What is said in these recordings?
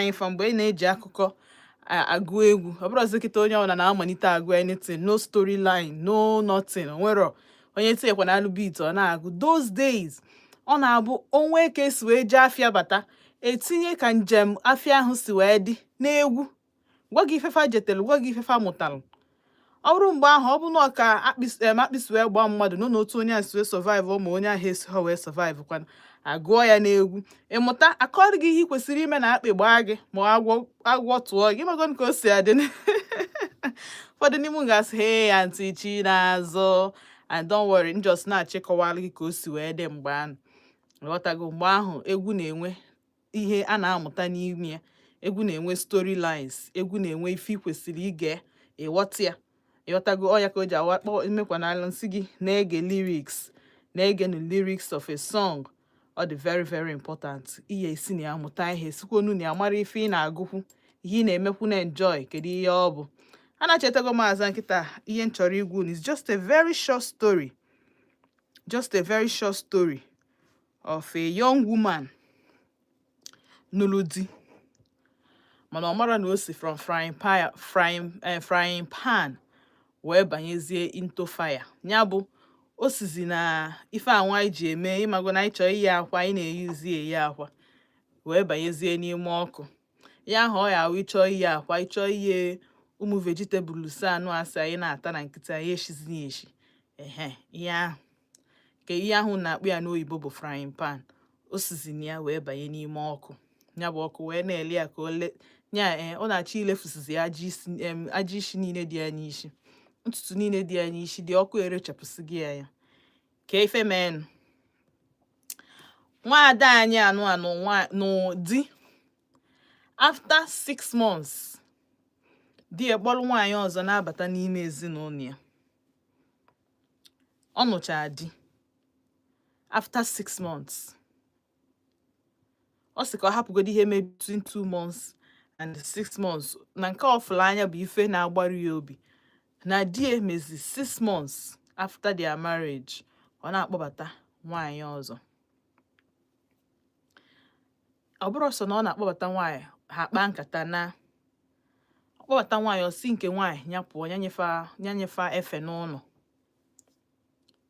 anyị fa mgbe ị na-eji akụkọ agụ egwu. Ọ bụrụzi kịta, onye ọbụla na-amalite agụ anything, no storyline, no nothing. Onwero onye tinyekwa na alụ beat ọ na-agụ. Those days, ọ na-abụ onwe ka esi wee jee afịa bata, etinye ka njem afịa ahụ si wee dị n'egwu, gwa gị ifefa jetelu, gwa gị ifefa mụtalụ. Ọ bụrụ mgbe ahụ, ọ bụ na ọ ka akpịsị wee gbaa mmadụ nọ n'otu, onye a si wee survive, ma onye ahụ esi ha wee survive kwana, agụọ ya n'egwu, ịmụta akọrọ gị ihe ị kwesịrị ime na akpị gbaa gị, ma agwọ tụọ gị. Ịmago ka o si adị. Ụfọdụ n'ime unu ga-asị, "Hey, Aunty Chinazụ," and don't worry, m just na-achịkọwara gị ka o si wee dị mgbe ahụ. Ghọtago? Mgbe ahụ, egwu na-enwe ihe a na-amụta n'ime ya, egwu na-enwe storylines, egwu na-enwe ife ị kwesịrị ige, ịghọta ya. Ịghọtago? Ọ ya ka o ji awakpọ emekwa n'ala nsị gị na-ege lyrics, na-ege the lyrics of a song. Ọ dị very, very important. Ihe esi na ya mụta ihe, sikwonu na ya mara ife ị na-agụkwu, ihe ị na-emekwu na enjoy. Kedu ihe ọ bụ a na-achetago m aza nkịta? Ihe m chọrọ igwu unu is just a very short story, just a very short story of a young woman nụrụ di, mana ọ mara na o si from frying pan, frying pan wee banyezie into fire. Ya bụ, o sizi na ife anwa anyị ji eme, ịmago na anyị chọọ iyi akwa, anyị na-eyuzi eyi akwa, wee banyezie n'ime ọkụ ya ahụ. Ọ ya ahụ, ịchọọ iyi akwa, ịchọọ iye ụmụ vegetables anụ asị anyị na-ata na nkịtị, anyị eshizi ya eshi. Ehe, ihe ahụ ka ihe ahụ na-akpụ ya n'oyibo bụ frying pan. O sizi na ya wee banye n'ime ọkụ, ya bụ ọkụ wee na-ele ya ka o le nya. Ee, ọ na-achọ ilefusizi aja isi, aja isi niile dị ya n'isi, ntutu niile dị ya n'isi dị ọkụ erechapụsị gị ya. Ya ka ife meenụ, nwaada anyị anụ anụ nụ di, after 6 months, di ya kpọrọ nwaanyị ọzọ na-abata n'ime ezinụlọ ya. Ọ nụchara di after 6 months. Ọ sị ka ọ hapụgodo ihe mee between 2 months and 6 months, na nke ọfụla anya bụ ife na-agbaru ya obi na di ya mezi 6 months after their marriage, ọ na-akpọbata nwaanyị ọzọ. Ọ bụrụ sọ na ọ na-akpọbata nwaanyị, ha kpaa nkata na ọkpọbata nwaanyị, ọ si nke nwaanyị ya pụọ, ya nyefa efe n'ụlọ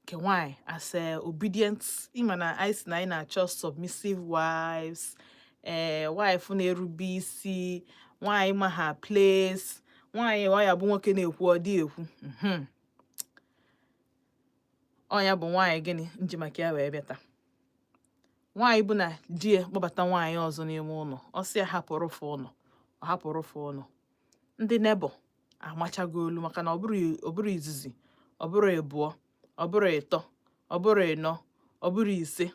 nke nwaanyị as a obedient. Ịma na anyị si na anyị na-achọ submissive wives, ee, wife na-erube isi, nwaanyị ma ha place, nwaanyị ọ ya bụ nwoke na-ekwu ọ dị ekwu. Ọ ya bụ nwaanyị gịnị nji maka ya wee bịa taa. Nwaanyị bụ na di ya kpọbata nwaanyị ọzọ n'ime ụlọ, ọ sị ya hapụrụ fa ụlọ, ọ hapụrụ fa ụlọ. Ndị neighbour amachago olu, maka na ọ bụrụ izizi, ọ bụrụ ịbụọ, ọ bụrụ ịtọ, ọ bụrụ ịnọ, ọ bụrụ ise,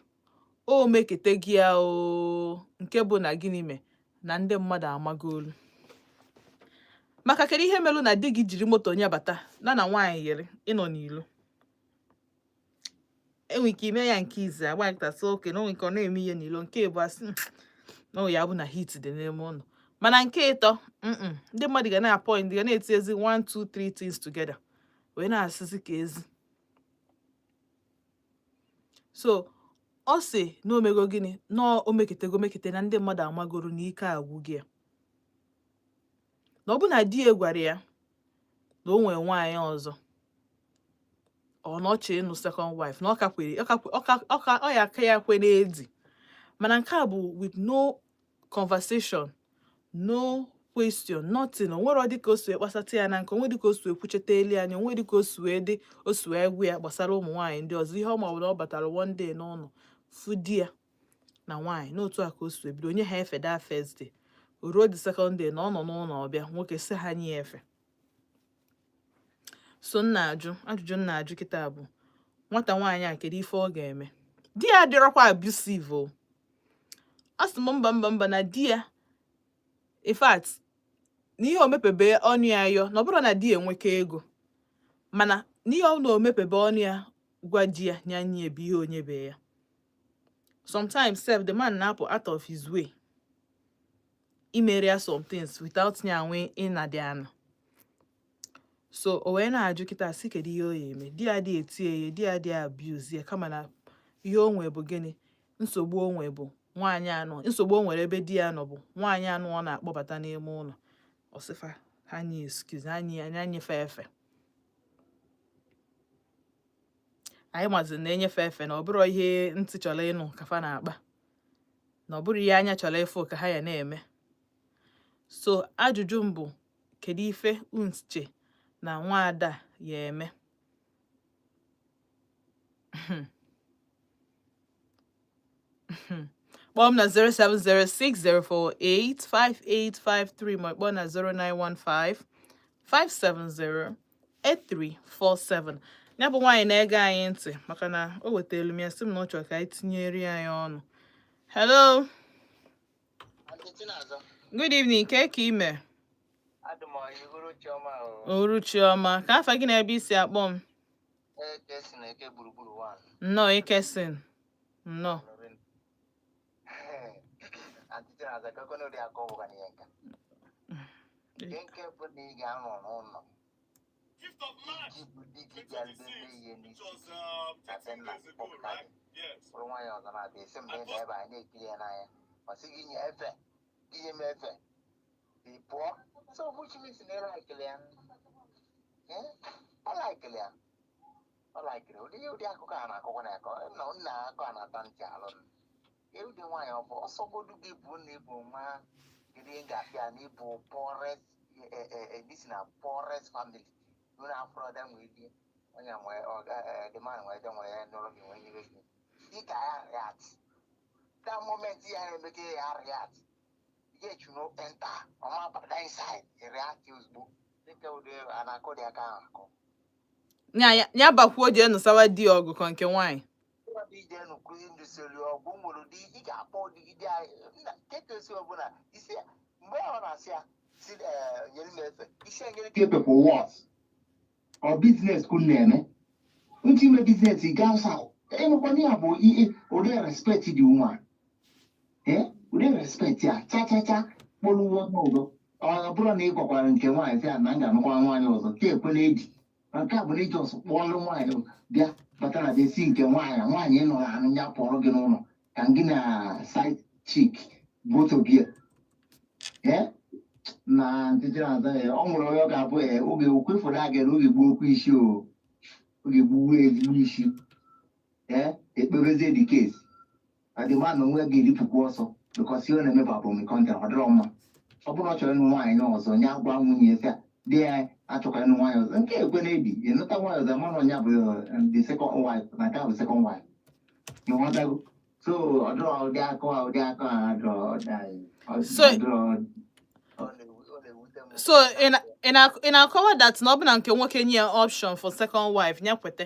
o mekete gị ya o. Nke bụ na gịnị mee na ndị mmadụ amago olu maka kedu ihe melụ na di gị jiri moto nyabata na nwaanyị yere ịnọ n'ilo? Enwe ike ime ya nke izi agba nkịta sị oke na onwe nke ọ na-eme ihe n'ilo. Nke ịbụ asị na ọ ya bụ na heat dị n'ime ụlọ. Mana nke ịtọ, ndị mmadụ ga na-apoint, ga na-etinyezi 1 2 3 things together wee na-asịsị ka ezi. So ọ sị na omego gịnị, na o meketego mekete na ndị mmadụ amagoro na ike agwụ gị ya, na ọ bụ na di ya gwara ya na o nwee nwaanyị ọzọ, ọ na ọ chọrọ ịnụ second wife, na ọ ka kwere, ọ ka ọ ka ọ ka ọ ya aka ya kwe n'edi. Mana nke a bụ with no conversation, no question, nothing. O nwero dịka o si wee kpasata ya na nke onwe, dịka o si wee kwucheta elu anya onwe, dịka o si wee dị, o si wee gwu ya gbasara ụmụ nwaanyị ndị ọzọ. Ihe ọ ma bụ na ọ batara one day n'ụlọ, fụ di ya na nwaanyị. N'otu a ka o si wee bido onye ha efe that first day. O ruo the second day na ọ nọ n'ụlọ, ọbịa nwoke sị ha nye ya efe. So m na-ajụ ajụjụ, m na-ajụ kịta bụ, nwata nwaanyị a, kedu ife ọ ga-eme? Di ya adịrọkwa abusive o. Ọ sị m mba, mba, mba, na di ya, in fact, na ihe o mepebe ọnụ ya yọọ, na ọ bụrụ na di ya enweka ego, mana n'ihe ọ na o mepebe ọnụ ya gwa di ya nya nye bụ ihe onyebe ya. Sometimes sef, the man na-apụ out of his way imere ya some things without ya nwe ịnadị anụ. So o wee na-ajụ kịta sị, kedu ihe ọ ya eme? Di ya dị etie ya, di ya dị abuse ya, kama na ihe o nwe bụ gịnị? Nsogbu o nwe bụ Nwaanyị anọ nsogbu o nwere ebe di ya nọ bụ nwaanyị anụ ọ na-akpọbata n'ime ụlọ. Ọsịfa ha nye excuse, ha nye ya nyefe efe. Anyị mazi na enyefe efe na ọ bụrụ ihe ntị chọrọ ịnụ ka fa na-akpa, na ọ bụrụ ihe anya chọrọ ịfụ ka ha ya na-eme. So ajụjụ m bụ, kedu ife unu che na nwaada ya eme? Kpọọ m na 07060485853, ma kpọọ na 0915 570 8347. Ya bụ nwaanyị na-ege anyị ntị, maka na o wetara m ya, sị m na ọ chọrọ ka anyị tinyere anyị ọnụ. Hello, good evening. Ke ka ime? Uhuruchi ọma. Ka afa gị na ebe i si akpọ m? Nnọọ, Ekesin, nnọọ. Nke bụ na ị ga-anọ n'ụlọ iji bụ di gị bịa lebe ihe n'isi gị na be nna gị kpọpụta gị, bụrụ nwaanyị ọzọ na-abịa, esi m na ị nọ ebe a na-ekiri ya n'anya, ọ sị gị nye efe, gị nye m efe, ị pụọ. So which means na ị laikili ya. Eh? Ọ laikili ya, ọ laikiri ụdị akụkọ a na-akọkwa na ya ka nna nna akọ a na-ata ntị alụ. Ụdị nwaanyị ọ bụ ọsọgodu gị bụ na ịbụ nwa, kedu ihe m ga-apịa na ịbụ poorest this na poorest family nụrụ afọrọ da nwee di onye nwee ọga the man nwee je nwere ya nụrụ gị nwee nyere gị, ị ga ya react that moment ya na-eme ka ya react get you no enter ọma bata inside react ozugbo dịka ụdị a na-akụ dị aka ahụ akụ. Ya bakwuo jee nụsawa di ọgụ ka nke nwaanyị. Ije nụkụzi ndụ sori ọgụ nwere ụdị ị ga-akpọ ụdịgide ketosi ọbụla isi mgbe ọ na-asị ya si nyere m efe isi enyere gị efe for what? Ọ business ka unu na-eme ntị ime business gaa south enwekwana ya bụ ihe ụdị respect dị nwa ụdị respect ya cha cha cha kpọrọ uwe ọzọ. Ọ bụrụ na ị gwakwara nke nwaanyị sị ya na m ga-anụkwa nwaanyị ọzọ ka ekwe na edi nke a bụ na iji ọsọ kpọọlụ nwaanyị bịa bata na bịa si nke nwaanyị nwaanyị ị nọrọ anụ ya pụọrọ gị n'ụlọ ka gị na side chick both of you na ntịtị na-aza ya. Ọ nwere onye ọ ga-abụ oge okwefụrụ aga na oge gbuo okwu isi o oge gbuwe ezigbo isi ekpebezie the case na the man onwe ya ga-eripụkwa ọsọ because ihe ọ na-eme bụ abụmikọnta. Ọ dịrọ mma. Ọ bụrụ na ọ chọrọ ịnụ nwaanyị ọzọ, nye agwa nwunye ya sị ya, di ya achọkwa ịnụ nwaanyị ọzọ nke ekwe na-ebi ịnụta nwaanyị ọzọ mana onye bụ the second wife na nke a bụ second wife, ịghọtago? So ọ dịrọ ụdị akọ a, ụdị akọ a adịrọ adịrọ. So ị na-akọwa that na ọ bụ na nke nwoke nye ya option for second wife, ya kwete?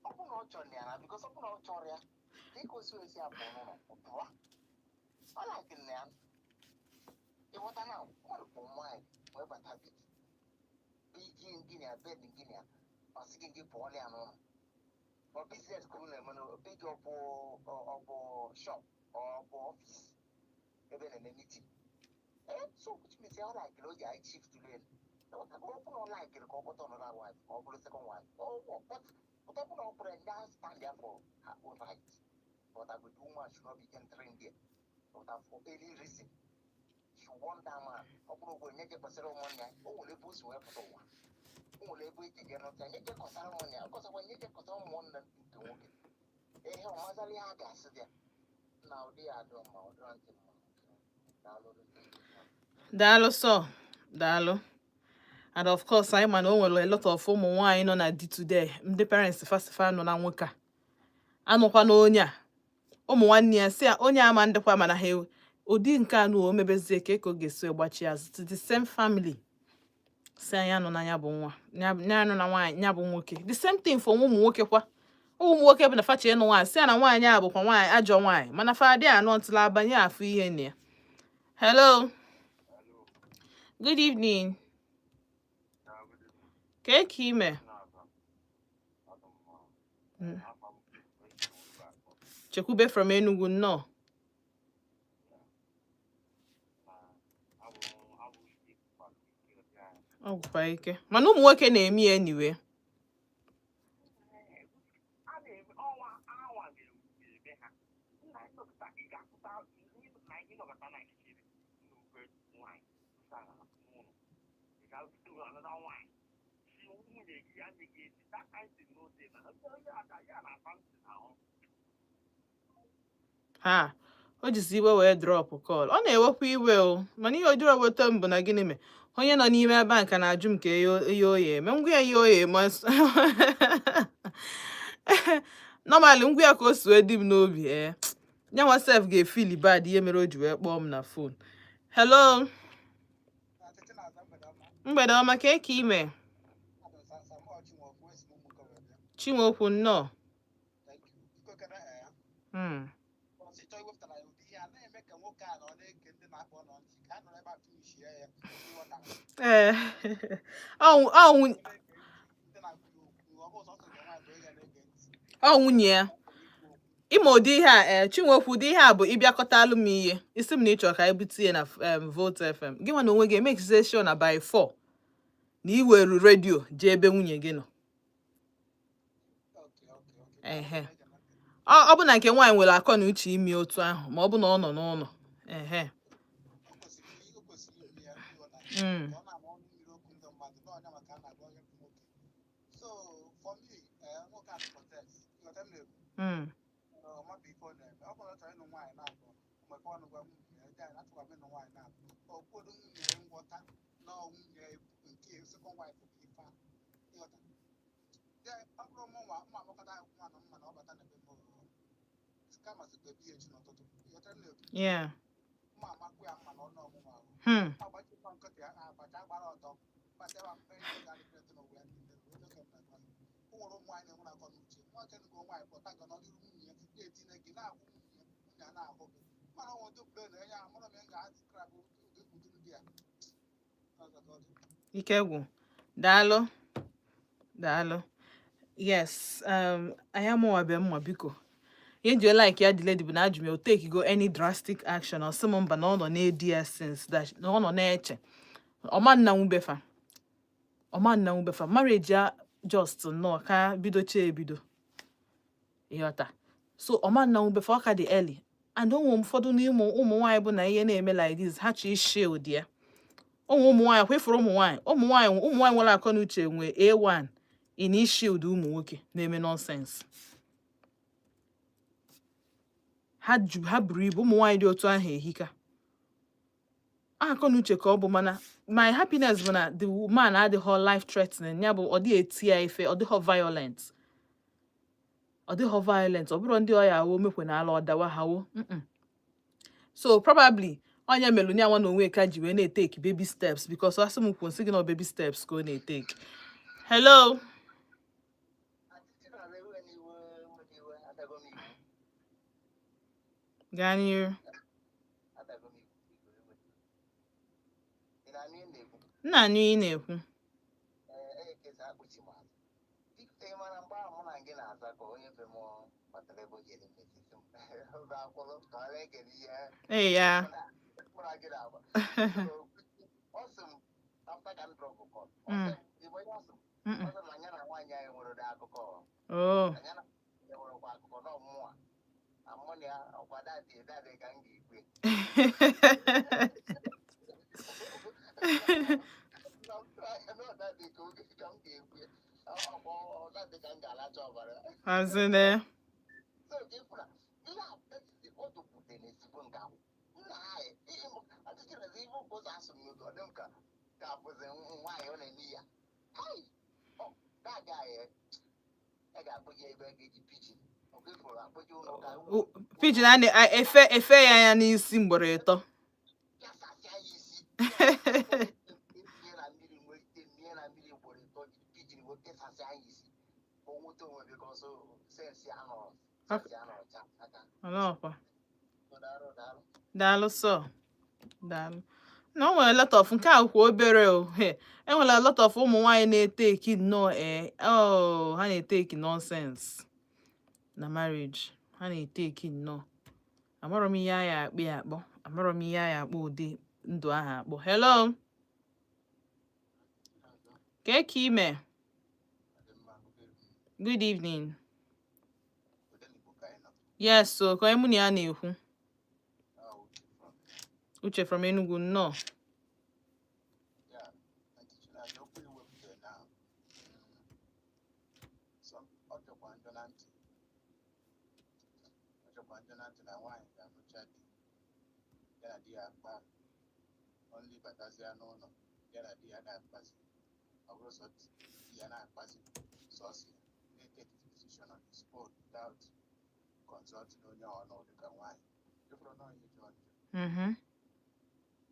Ọ bụ na ọ chọrọ ya na because ọ bụ na ọ chọrọ ya dịka o si esi apụ n'ụlọ ọ pụọ, ọ like na ya ịghọta na mmadụ bụ nwaanyị wee bata bi iji gị na bed gị na ọ sị gị gị pụọ ya n'ụlọ. Ọ business ka unu na-eme na be gị, ọ bụ shop, ọ bụ office ebe na-eme meeting. So which means ọ like o ji anyị shift lane. Ọ bụ na ọ like ka ọ kpọta another wife ka ọ bụrụ second wife, ọ but ọ bụ na ọ bụrụ ndị ahụ stand there for her own right, but a good woman should not be entering there, but for any reason she want that man. Ọ bụrụ ogwe nye jekwasịrị ụmụnne ya, o nwere ebe o si wee pụta ụwa, o nwere ebe eji je nụta nye jekọsara ụmụnne ya, ọ kọsakwa nye jekọsara ụmụnne nke nwoke ihe ọ mazara ihe a ga-asị ya na ụdị ya adọ ma ọ dịrọ ntị mma. Daalụ. Daalụ sọ, daalụ. And of course anyị ma na o nwere a lot of ụmụ nwaanyị nọ na di today, ndị parents fasifa nọ na nwoke a anụkwa na onye a ụmụ nwanne ya si ya onye ama ndịkwa, mana ha ụdị nke anụ o mebezie ka ọ ga-esi gbachi azụ to the same family si anyị anụ na ya bụ nwa ya anụ na nwaanyị ya bụ nwoke. The same thing for ụmụ nwoke kwa. Ụmụ nwoke bụ na facha ịnụ nwaanyị si ya na nwaanyị a bụkwa nwaanyị ajọ nwaanyị, mana fa adịghị anụ ntụla abanye afụ ihe na ya. Hello, good evening. Ka ka ime? Chekwube from Enugu, nnọọ. Ọ gwụkwa ike mana ụmụ nwoke na-eme ya anyway. A na-eme ọnwa anwa na-eme ha nna ịtụpụta. Ịnọkọta na ikikere nnukwu nwaanyị sara n'ụlọ, ị ga-azụta another nwaanyị si nwunye gị ya nye gị ezi. That kind thing no dey na onye aka ya na-ata ntị n'ahụ. Ha o jizi iwe wee drop call. Ọ na-ewekwa iwe o, mana ihe ojiro weta m bụ na gịnị mee onye nọ n'ime ebe a nka na-ajụ m ka ihe o ya eme ngwa ya, ihe o ya eme normally ngwa ya ka o si wee dị m n'obi. Ee, ya nwa sef ga-efili bad ihe mere o ji wee kpọọ m na phone. Hello, mgbede ọma. Ka eke ime? Chinwokwu, nnọọ. Ọchịchọ iwepụtara ya ụdị ihe a na-eme ka nwoke a nọ na-ege ndị na-akpọ nọ ntị ka a nọrọ ebe a finishie ya, ịghọtara? Ee, ọ Ndị na-akpọ ya okwu, ọ bụ sọsọ nke nwaanyị bụ ịga na-ege ntị. Ọ nwunye ya ịma ụdị ihe a. Ee, Chinwokwu, ụdị ihe a bụ ịbịakọtalụ m ihe isi m na ịchọ ka anyị bute ya na Volt FM. Gị nwa na onwe gị emekizie sure na by 4 na ị weru redio jee ebe nwunye gị nọ. Ehe, ọ bụ na nke nwaanyị nwere akọ na uche ime otu ahụ, ma ọ bụ na ọ nọ n'ụlọ, ehe. O kwesịrị ime ya, ịghọtara? Ka ọ na-ama ọnụ mmiri okwu ndị mmadụ na ọnya maka a na-agwa onye bụ nwoke. So for me, nwoke a protect, ịghọta m na-ekwu? Ọ mabụ ife ọ na-eme. Ọ bụrụ na ọ chọrọ ịnụ nwaanyị na-abụọ, mgbe ọnụ gwa nwunye ya ndị a na-achọkwa m ịnụ nwaanyị na-abụọ, ọ kwuodo nwunye ya nghọta na ọ nwunye nke second wife bụ ife a, ịghọta? Then ọ bụrụ mụ nwa mma akpọkọta nwa na mma na ọ bata na be m, kama sị kpebi ya echi n'ụtụtụ, ịghọta m na-ekwu? Yeah. Mma amakwu ya mma na ọnụ ọmụmụ ahụ. Agbachikwa nkịtị ya, abacha gbara ọtọ kpatara mpe ga-adịrịtụ n'ụwa ya niile. Onye ka m na-agwa gị, o nwere ụmụ nwaanyị na-enwere akọ n'uche. Nwoke nụgo nwaanyị pụta ga nọ n'iru nwunye ya na-etinye gị na-ahụ nwunye ya, nwunye a na-ahụ gị, mana ọ nwere ndị na enye amụrụ m ya ga-adịskrabụ ụdị ndị a. Ọzọ ka ọ dị. Ike gwụ. Daalụ, daalụ. Yes, anyị amụwabe mma. Biko, ihe nji like ya, the lady bụ na ajụ m ya o take go any drastic action. Ọ sị m mba, na ọ nọ na-edi ya since that, na ọ nọ na-eche ọma nna nwubefa, ọma nna nwubefa marriage ya just nnọọ ka bidocha ebido, ịghọta? So ọma nna nwubefa, ọ ka dị early. And ụmụ ụfọdụ n'ime ụmụ nwaanyị bụ na ihe na-eme like this, ha chọ shield ya. Ụmụ nwaanyị kwefuru, ụmụ nwaanyị nwere akọ na uche nwee A1 in shield ụmụ nwoke na-eme nonsense. Ha ju ha buru ibu. Ụmụ nwaanyị dị otu ahụ ehika akọ na uche ka ọ bụ. Mana my happiness bụ na the man adịghọ life threatening. Ya bụ, ọ dịghị eti ya ife, ọ dịghọ violent, ọ dịghọ violent. Ọ bụrụ ndị ọya awo mekwe na ala ọdawa ha wo. So probably onye melu nya nwa na onwe ka ji wee na-etake baby steps, because asị m kwuo nsị gị na baby steps ka ọ na-etake. Hello. Achịchị na ewe n'iwe, ewe n'iwe, adago m iwu. Gaa n'iru. Adago m iwu, biko, ewe. Ị na-anụ ihe m na-ekwu? Nna, anụ ị na-ekwu. Ee, ekesa akpụchi m azụ. Biko, ị mara mgbe ahụ mụ na gị na-aza ka onye be m batara ebe o ji ere mmesisi m obe akwụrụ ka ọ na-ekele ihe. Ee ya. Mụ na gị na-agba. Ọ sị m after ka m drop call, ọ sị m, ị bụ onye ọ sị m, ọ sị m na ya na nwaanyị anyị nwere ụdị akụkọ. Oh. Na ya na ya nwerekwa akụkọ na ọmụnwa na mụ na ya ọkwa daddy daddy ka m ga-ekwe na daddy ka oge ka m ga-ekwe ọkwa daddy ka m ga-alacha ọbara. Azine. So ka ịfụ na ihe a ọ dụkwute n'ezigbo nke ahụ nna anyị ọchịchị na ibe ụzọ asụ m n'oge ọ dị m ka bụzi nwaanyị ọ na-eme ya. Hai, ọ daddy anyị a ga-akpụje ebe a ga-eji pidgin ọkwa ifuru akpụje ụlọ ụka. Pidgin a na-efe efe ya anya n'isi mgboro ịtọ. Pịasasịa ya isi, tinye na mmiri, nwee mie na mmiri ugboro ịtọ, jiri pidgin wee pịasasịa ya isi ka o nweta onwe, because sense ya nọrọ, sense ya nọrọ cha aka. Ọnọkwa. Daalụ, daalụ. Daalụ sọ, daalụ. Na o nwere a lot of nke a kwa obere o. He, enwere a lot of ụmụ nwaanyị na-eteki nnọọ, ee, oh, ha na-eteki nonsense na marriage. Ha na-eteki nnọọ. Amarọ m ihe a ya akpọ ya akpọ, amarọ m ihe a ya akpọ ụdị ndụ ahụ akpọ. Hello, kee ka ime? Good evening. Yes, so ka onye mụ na ya na-ekwu? Uche from Enugu, nnọọ. Yeah, Aunty Chinasa, okwu i wepụtara na some ọ jọkwa njọ na ntị. Ọ jọkwa njọ na ntị na nwaanyị ga-anụcha di, ya na di ya akpa, only batazia n'ụlọ, ya na di ya na-akpazi. Ọ bụrụ sọ di ya na-akpazi sọsọ ya, na-etake decision on his own without consulting onye ọnụ dịka nwaanyị. Ịfụrụ na ihe jọọ njọ.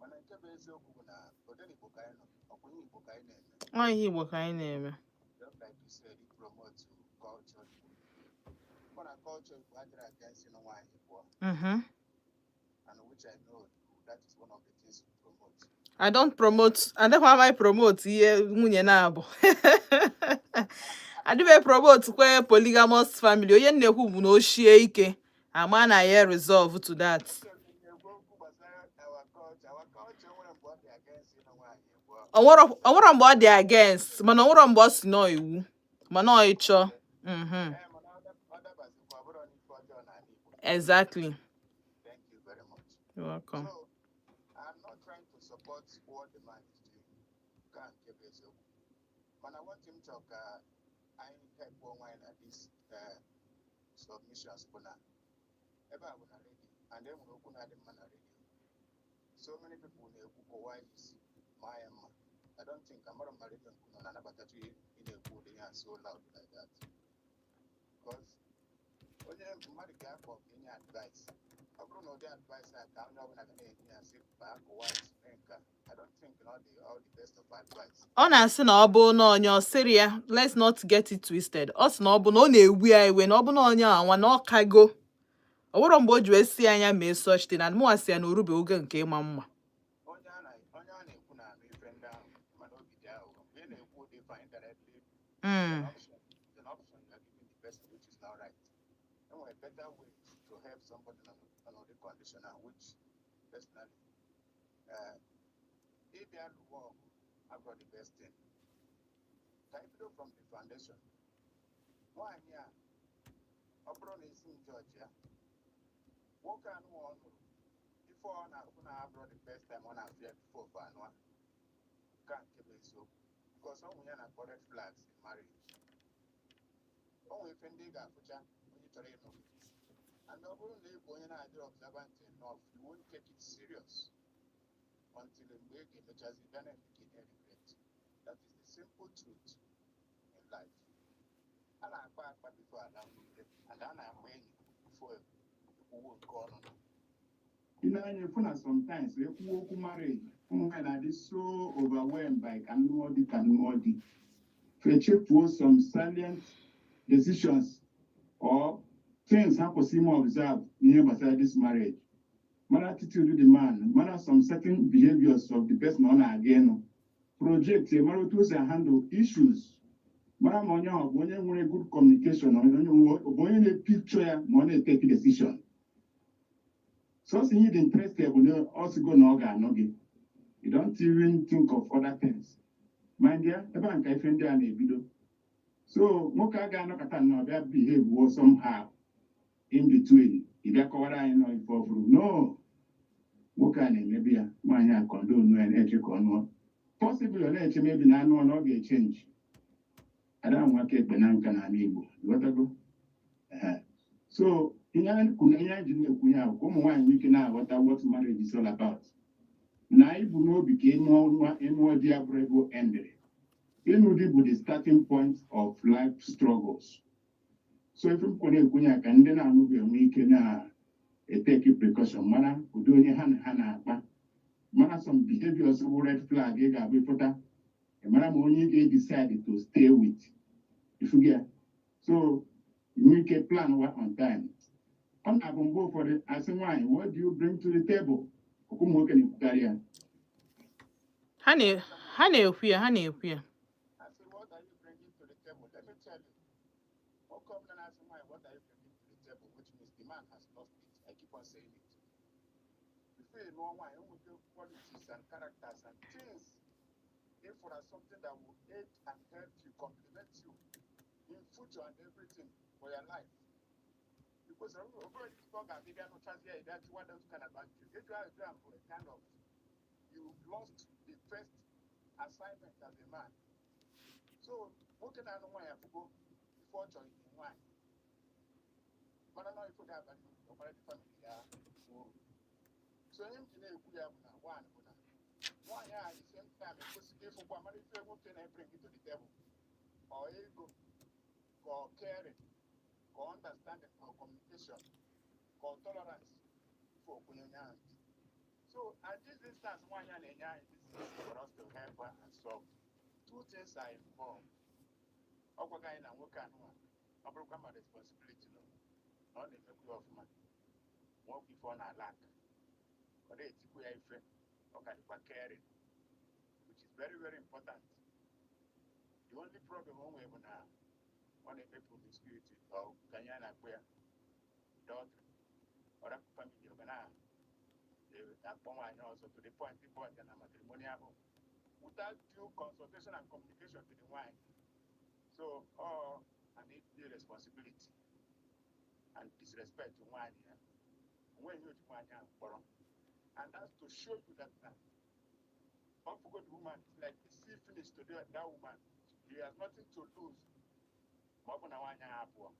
Mana nke bụ eziokwu bụ na odenigbo ka anyị nọ, ọkwa ihe Igbo ka anyị na-eme. Ọ ihe Igbo ka anyị na-eme. Just like you said, you promote culture Igbo. Mana culture Igbo adịrị against ịnụ nwaanyị pụọ, and which I know that is one of the things you promote. I don't promote, adịkwa m promote ihe nwunye na-abụ. Adịbe promote kwe polygamous family. Onye m na-ekwu bụ na o shie ike, ama na ya resolve to that. Na-ekwu okwu gbasara our culture. Our culture nwere mgbe ọ dị against ịnụ nwaanyị pụọ. Onwero mgbe ọ dị against, mana onwero mgbe ọ si nọ iwu, mana ọ ịchọ. Ee, mana ọ dabazikwa, ọ bụrụ n'ife ọjọọ n'ala Igbo. Exactly. Thank you very much. You're welcome. So, I'm not trying to support what the man is doing. Ka nke bụ eziokwu. Mana one thing m chọrọ ka anyị help onwe anyị na this submissions bụ na ebe a bụ na redio, and e nwere okwu na-adị mma na redio. So many people na-ekwu kụwa isi maa ya mma. I don't think, amara m ma redio nke unu na-anabatacha ị na-ekwu ụdị ya so loud like that. Because onye mmadụ ga-akpọ ka enye advice, ọ bụrụ na ụdị advice a ka onye ọbụla ga na-enye ya, sị baa kụwa isi mee nke a, I don't think na ọ dị all the best of advice. Ọ na-asị na ọ bụ na onye ọ sịrị ya, let's not get it twisted. Ọ sị na ọ bụ na ọ na-ewu ya iwe na ọ bụ na onye anwa na ọ kago. Ọ nwere mgbe o ji wee si anya mee such thing, and mụnwa sị ya na orube oge nke ịma mma. Onye a na-ekwu na-anụ ife ndị ahụ, mana obi dị aghụghọ mgbe ị na-ekwu ụdị ife a indirectly. It's an option you are giving the person, which is not right. Enwere better ways to help somebody on ụdị condition and which personally, ịbịa lụwa ọgụ abụrụ the best thing. Ka anyị bido from the foundation. Nwaanyị a, ọ bụrụ na esi m jọji ya, nwoke anụ ọ nụrụ ife ọ na-afụ na abụrụ the first time ọ na-afụ ya before bụ anụ a. Nke a nke bụ eziokwu, because ọ nwụ ya na-akpọ red flags in marriage. O nwere ife ndị ị ga-afụcha onye chọrọ ịnụ gị, and ọ bụrụ na ị bụ onye na-adịrị observant enough, you won't take it serious until mgbe ị ga-emechazi bịa na-eme ka ị na-regret. That is the simple truth in life. A na-akpa akpa before ala nwute, and a na-akpa enyi before ekwuwo nke ọnụnụ. Ị na-anya fụ na sometimes ekwuo okwu marriage, ụmụ nwaanyị na-adị so overwhelmed by ka nnụọ dị, ka nnụọ dị, echefuo some salient decisions or things ha kwesịrị ime observe n'ihe gbasara this marriage. Mara attitude the man, mara some certain behaviors of the person ọ na-aga ịnụ, project mara otu o si handle issues, mara ma onye ahụ ọ bụ onye nwere good communication, ọ bụ onye na-epicture ya ma ọ na-etake decision. Sọsọ ihe dị interested bụ na ọ sịgo na ọ ga-anụ gị. You don't even think of other things. Mind ya, ebe a nka ife ndị a na-ebido. So nwoke a ga-anọkọta nnọọ bịa behave somehow in between, ị bịa kọwara anyị nọ ife ọfụrụ. No, nwoke a na-emebi ya, nwaanyị a condone ya, na-eche ka ọ nụọ. Possibly ọ na-eche mebi na anụ na ọ ga-echange. Ada nwa aka ekpe na nka n'ala Igbo, ghọtago? Ehe. So ihe anyị kwuru, ihe anyị ji na-ekwu ya bụ ka ụmụ nwaanyị nwee ike na-aghọta what marriage is all about. Na anyị bụ n'obi ka ịnụọ nwa, ịnụọ di abụrụ ebe o endịrị. Ịnụ di bụ the starting point of life struggles. So ife m kwere ekwu ya, ka ndị na-anụghị enwe ike na-etake precaution, mara ụdị onye ha na ha na-akpa, mara some behaviors bụ red flag ị ga-abụ ịfụta, ị mara ma onye ị ga-decide to stay with. Ifugi ya, so nwee ike plan wa on time. Ọ na-abụ mgbe ụfọdụ asị nwaanyị, "What do you bring to the table?" Okwu ụmụ nwoke na-ekwukarị ya. Ha na-ekwu ya, ha na-ekwu ya. I say, "What are you bringing to the table?" Let me tell you. Nwoke ọbụla na-asị nwaanyị, "What are you bringing to the table?" which means the man has lost it. I keep on saying it. Before you know nwaanyị, o nwere qualities and characters and things if for something that will aid and help you, complement you in future and everything for your life. Because ọ bụrụ ife ọ ga-abịa bịa nụchazie ya, bịa jụwa those kind of ajụjụ. Ịjụ ajụjụ ahụ bụ a kind of you lost the first assignment as a man. So nwoke na-anụ nwaanyị afụgo ife ọ chọrọ inye nwaanyị, mana na ife ga-abalị ọkwara dị family ya uru. So ihe m ji na-ekwu ya bụ na one bụ na nwaanyị a, at the same time, ekwesịghị ịfụkwa mara ife nwoke na-ebring to the table, ọ ego ka ọ caring, ka ọ understanding, ka ọ communication, ka ọ tolerance, ife okwenye onye ahụ ntị. So at this instance, nwaanyị a na-enye anyị this issue for us to help her and solve. Two things are involved. Ọ gwaghị anyị na nwoke anụnwa, ọ bụrụkwa ma responsibility nọ na ọ na-emekwa ya ọfụma, ma ọ bụ ife ọ na-alak, ọ na-etikwu ya ife, ọ ka dịkwa caring, which is very, very important. The only problem o nwere bụ na ọ na-eme promiscuity, ọ ka anyị a na-akpọ ya adultery. Ọ rapụ family, ọ ga na-akpọ nwaanyị ọzọ to the point ịkpọ ya na matrimonial home without due consultation and communication to the nwaanyị. So ọ an irresponsibility and disrespect to nwaanyị ya. Onweghị ihe oji nwaanyị ahụ kpọrọ, and that's to show you that na ọ fugo the woman. It's like see finish to that woman. He has nothing to lose ma ọ bụ na nwaanyị ahụ abụọ.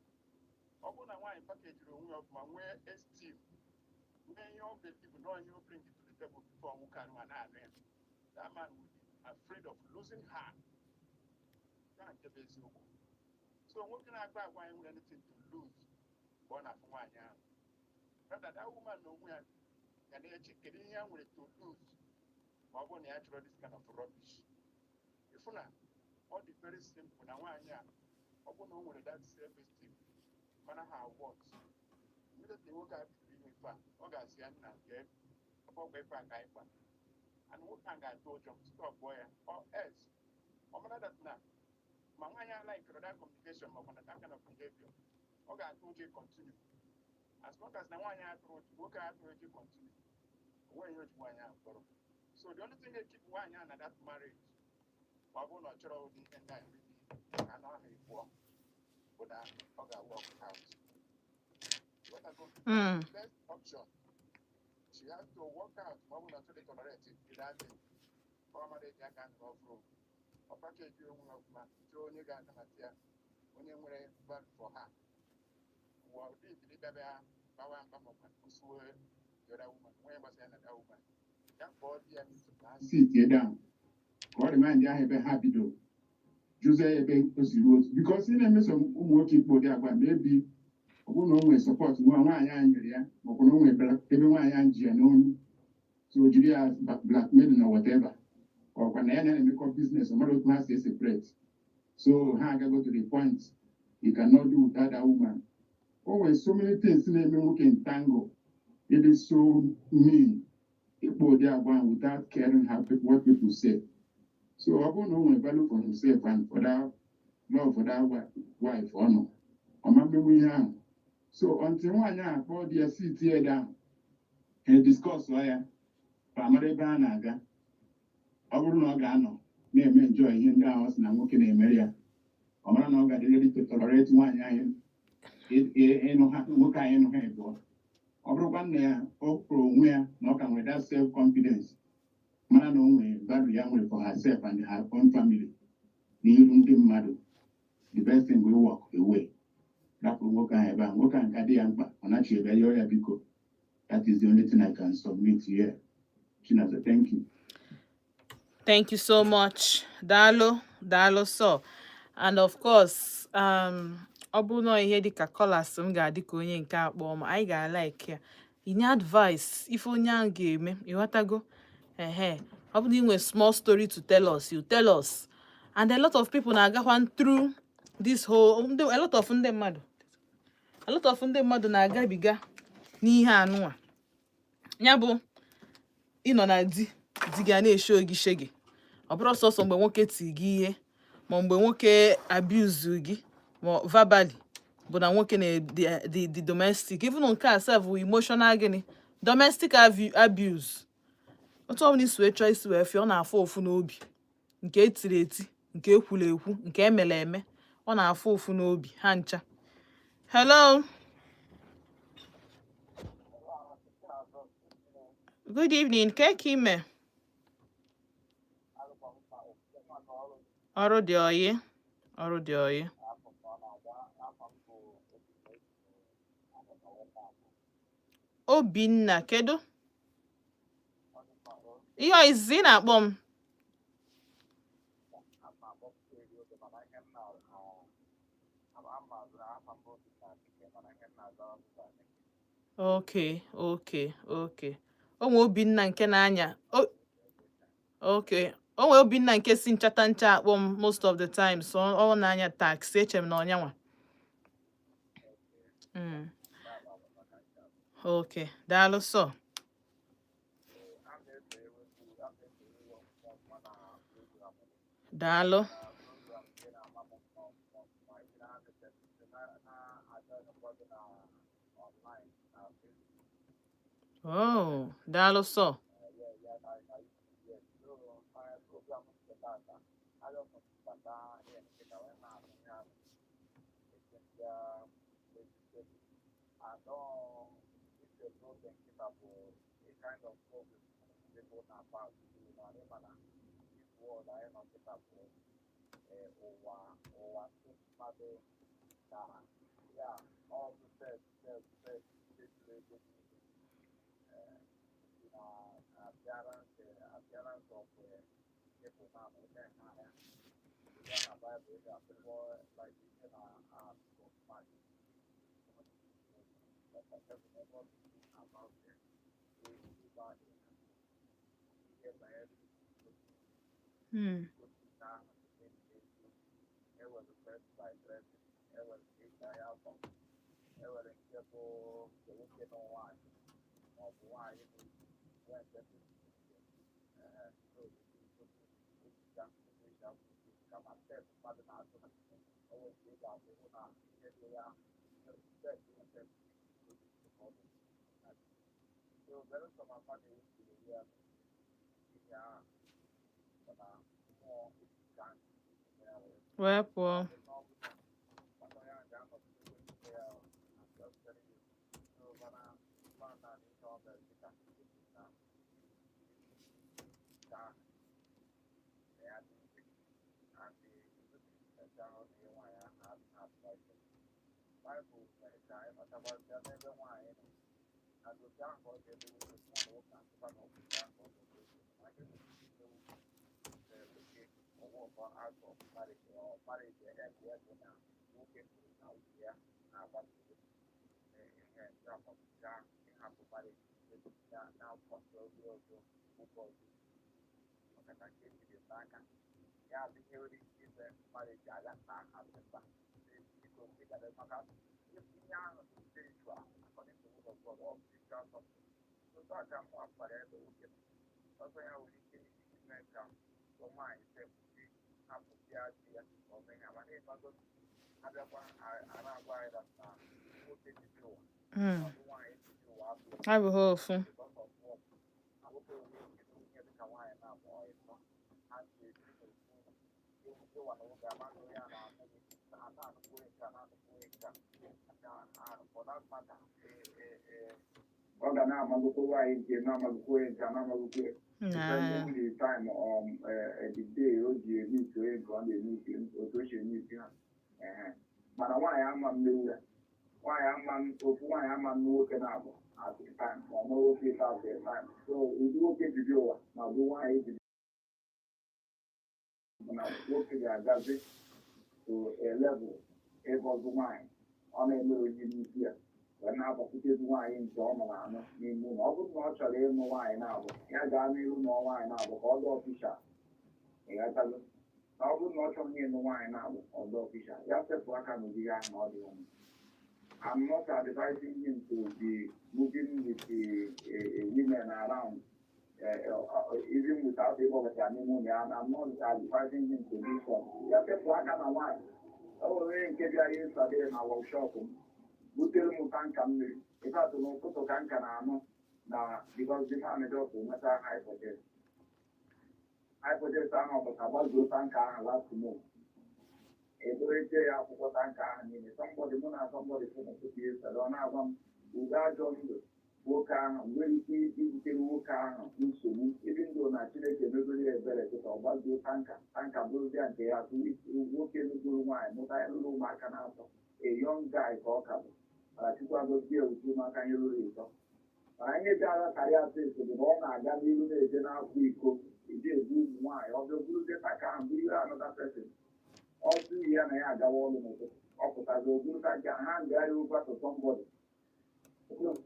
Ọ bụrụ na nwaanyị pakejiri onwe ya ọfụma, nwee esteem, nwee ihe ọ believe na ihe o bring to the table before nwoke anụ a na-anụ ya, that man will be afraid of losing her. Ya nke bụ eziokwu. So nwoke na-agba agwa anyị nwere anything to lose mgbe ọ na-afụ nwaanyị ahụ. Rather, that woman na onwe ya ga na-eche kedu ihe ya nwere to lose ma ọ bụrụ na ya chọrọ this kind of rubbish. Ịfụ na ọ dị very simple na nwaanyị a, ọ bụrụ na o nwere that self esteem, mana ha worth, immediately nwoke a bidoro ime ife a, ọ ga-asị ya, "Nna, kee ọgbọ ife a ka anyị kpa," and nwoke a ga-atụ ụjọ stop ya, or else ọ mara that na ma nwaanyị a like that communication ma ọ bụ na that kind of behavior, ọ ga-atụ ụjọ continue. As long as na nwaanyị atụrụ ụjọ, nwoke a atụrụ ụjọ continue, o nweghị ihe o ji nwaanyị ahụ kpọrọ. So the only thing ga-keep nwaanyị ahụ na that marriage, ma ọ bụrụ na ọ chọrọ ụdị ihe ndị a maybe anụ ahụ ịbụọ, bụ na ọ ga-work out. Ghọtago? Mm. Best option, she has to work out ma ọ bụrụ na ọ chọrọ tolerate that thing. Ọ mara eji aka nụrụ ọfụrụ, ọ package onwe ya ọfụma, chọọ onye ga-anabata ya, onye nwere value for her. Ụwa ụdị ibili bịa bawa mba ma ọ bụ kwụsịwe the other woman, nwee gbasara ya na that woman, ya kpọọ di ya n'isi ka ha sit down, ka ọ remind ahụ ebe ha bido, jụzie ya ebe o si ruo otu, because ị na-emeso ụmụ nwoke ikpo ụdị agwa, maybe ọ bụrụ na o nwere support nwa nwaanyị ahụ nyere ya, ma ọ bụ na o nwere ebe nwaanyị ahụ ji ya n'onu, so o jiri ya blackmailing or whatever, ọkwa na ya na-emekọ business, ọ mara otu ha si separate. So ha agago to the point you cannot do without that woman. O nwere so many things na-eme nwoke entangle. It is so mean ịkpọ ụdị agwa ahụ without caring what people say. So ọ bụrụ na o nwere value for himself and for that love for that wife, ọ nọ ọma mmenwu ihe ahụ. So until nwaanyị ahụ kpọọ di ya, sit ya down, ha discuss ya, ka amara ebe a na-aga. Ọ bụrụ na ọ ga-anọ na-eme enjoy ihe ndị ahụ ọ sị na nwoke na-emere ya, ọ mara na ọ ga-adị ready to tolerate nwaanyị ahụ ịnụ ha, nwoke anyị ịnụ ha ịbụọ. Ọ bụrụkwa nna ya, o kwuru onwe ya na ọ ka nwere that self confidence, mara na o nwere value ya nwere for herself and her own family n'iru ndị mmadụ, the best thing bụ walk away, rapụrụ nwoke ahụ ebe ahụ. Nwoke ahụ ka dị ya mkpa, ọ nachi ebe yọọ ya biko. That is the only thing I can submit here. Chinaza, thank you. Thank you so much. Daalụ, daalụ so. And of course, ọ bụrụ na ihe dịka callers m ga-adị ka onye nke akpọ ma anyị ga-alike ya. Inye advice ife onye ahụ ga-eme, ịghọtago? Ehe. Ọ bụrụ na ị nwere small story to tell us, you tell us. And a lot of people na-agakwa through this whole a lot of ndị mmadụ. A lot of ndị mmadụ na-agabiga n'ihe anụnwa. Ya bụ ịnọ na di, di gị a na-esho gị shege. Ọ bụrụ sọsọ mgbe nwoke ti gị ihe, ma mgbe nwoke abuse gị ma verbally, bụ na nwoke na the domestic, even nke a sef bụ emotional gịnị, domestic abuse. Otu ọbụla isi wee chọọ isi wee fịa, ọ na-afụ ụfụ n'obi, nke etiri eti, nke ekwuru ekwu, nke emere eme, ọ na-afụ ụfụ n'obi ha ncha. Hello. Good evening. Ke ka ime? Ọrụ dị oyi. Ọrụ dị oyi. Obinna, kedu? Ihe ọ izizi ị na-akpọ m? Okay. O nwe Obinna nke na-anya. Okay. O nwe Obinna nke si nchata ncha akpọ m most of the time, so ọ na-anya taxi, eche m na ọnyanwa. Okay, daalụ sọ. Daalụ. Oh, daalụ sọ. Wee pụọ. Abụghị ofu. Ọ ga na-amagokwa nwaanyị nke na-amagokwa onye nke na-amagokwa Na depending the time, the day o ji eme isi onye nke ọ na-eme isi, otu o si eme isi ha. Ehe. Mana nwaanyị ama mmewu ya, nwaanyị ama ofu, nwaanyị ama nne nwoke na-abụ at a time, ma ọ nụrụ nwoke ịta at a time. So ụdị nwoke bibi ụwa na ụdị nwaanyị bibi bụ na nwoke ga-agazi to a level ịgọzi nwaanyị ọ na-emere onye n'isi ya, wee na-agbakwutezi nwaanyị nke ọ nọrọ anụ n'ime ụlọ. Ọ bụrụ na ọ chọrọ ịnụ nwaanyị na-abụ, ya gaa n'ihu nụọ nwaanyị na-abụ ka ọ dị official, ịghọtago? Na ọ bụrụ na ọ chọrọ ịnụ nwaanyị na-abụ, ọ dị official, ya sepụ aka n'ụdị ya ahụ na ọ dị mma. I'm not advising him to be moving with the women around, even without ịkpọbata n'ime ụlọ ya. I'm not advising him to do so. Ya sepụ aka na nwaanyị. O nwere onye nke bịara yesterday na workshop m, butere m tanker mmiri. In fact, n'ụtụtụ ka nka na-anụ na because the man just nweta hypotension. Hypotension ahụ ọpụta gbazuo tanker ahụ last month. Edoretie ya akwụkwọ tanker ahụ niile. Somebody, mụ na somebody sị n'ụtụtụ yesterday, ọ na-agwa m ụdị ajọ ndụ bụ Nwoke ahụ nwere ike ibutere nwoke ahụ nsogbu, ebe ndụ na Chineke emegoro ya ebere kịta, ọ gbazuo tanker, tanker bụrụzia nke ya. Atụ nwoke nugoro nwaanyị, mụta ya, lụrụ ụmụaka na-atọ, a young guy ka ọ ka bụ, mana Chukwu agọzie ya uju ụmụaka ihe ruru 3. Mana ihe ji agha karịa atụ eso bụ na ọ na-aga n'ihu na-eje na-akwụ iko, eji ebu ụmụ nwaanyị. Ọ bịa buruzie tanker ahụ, buru ihe another person. Ọ sị ya na ya agawa ọrụ n'ụtụtụ, ọ pụtazi, o buru tanker ha ga ya over to somebody.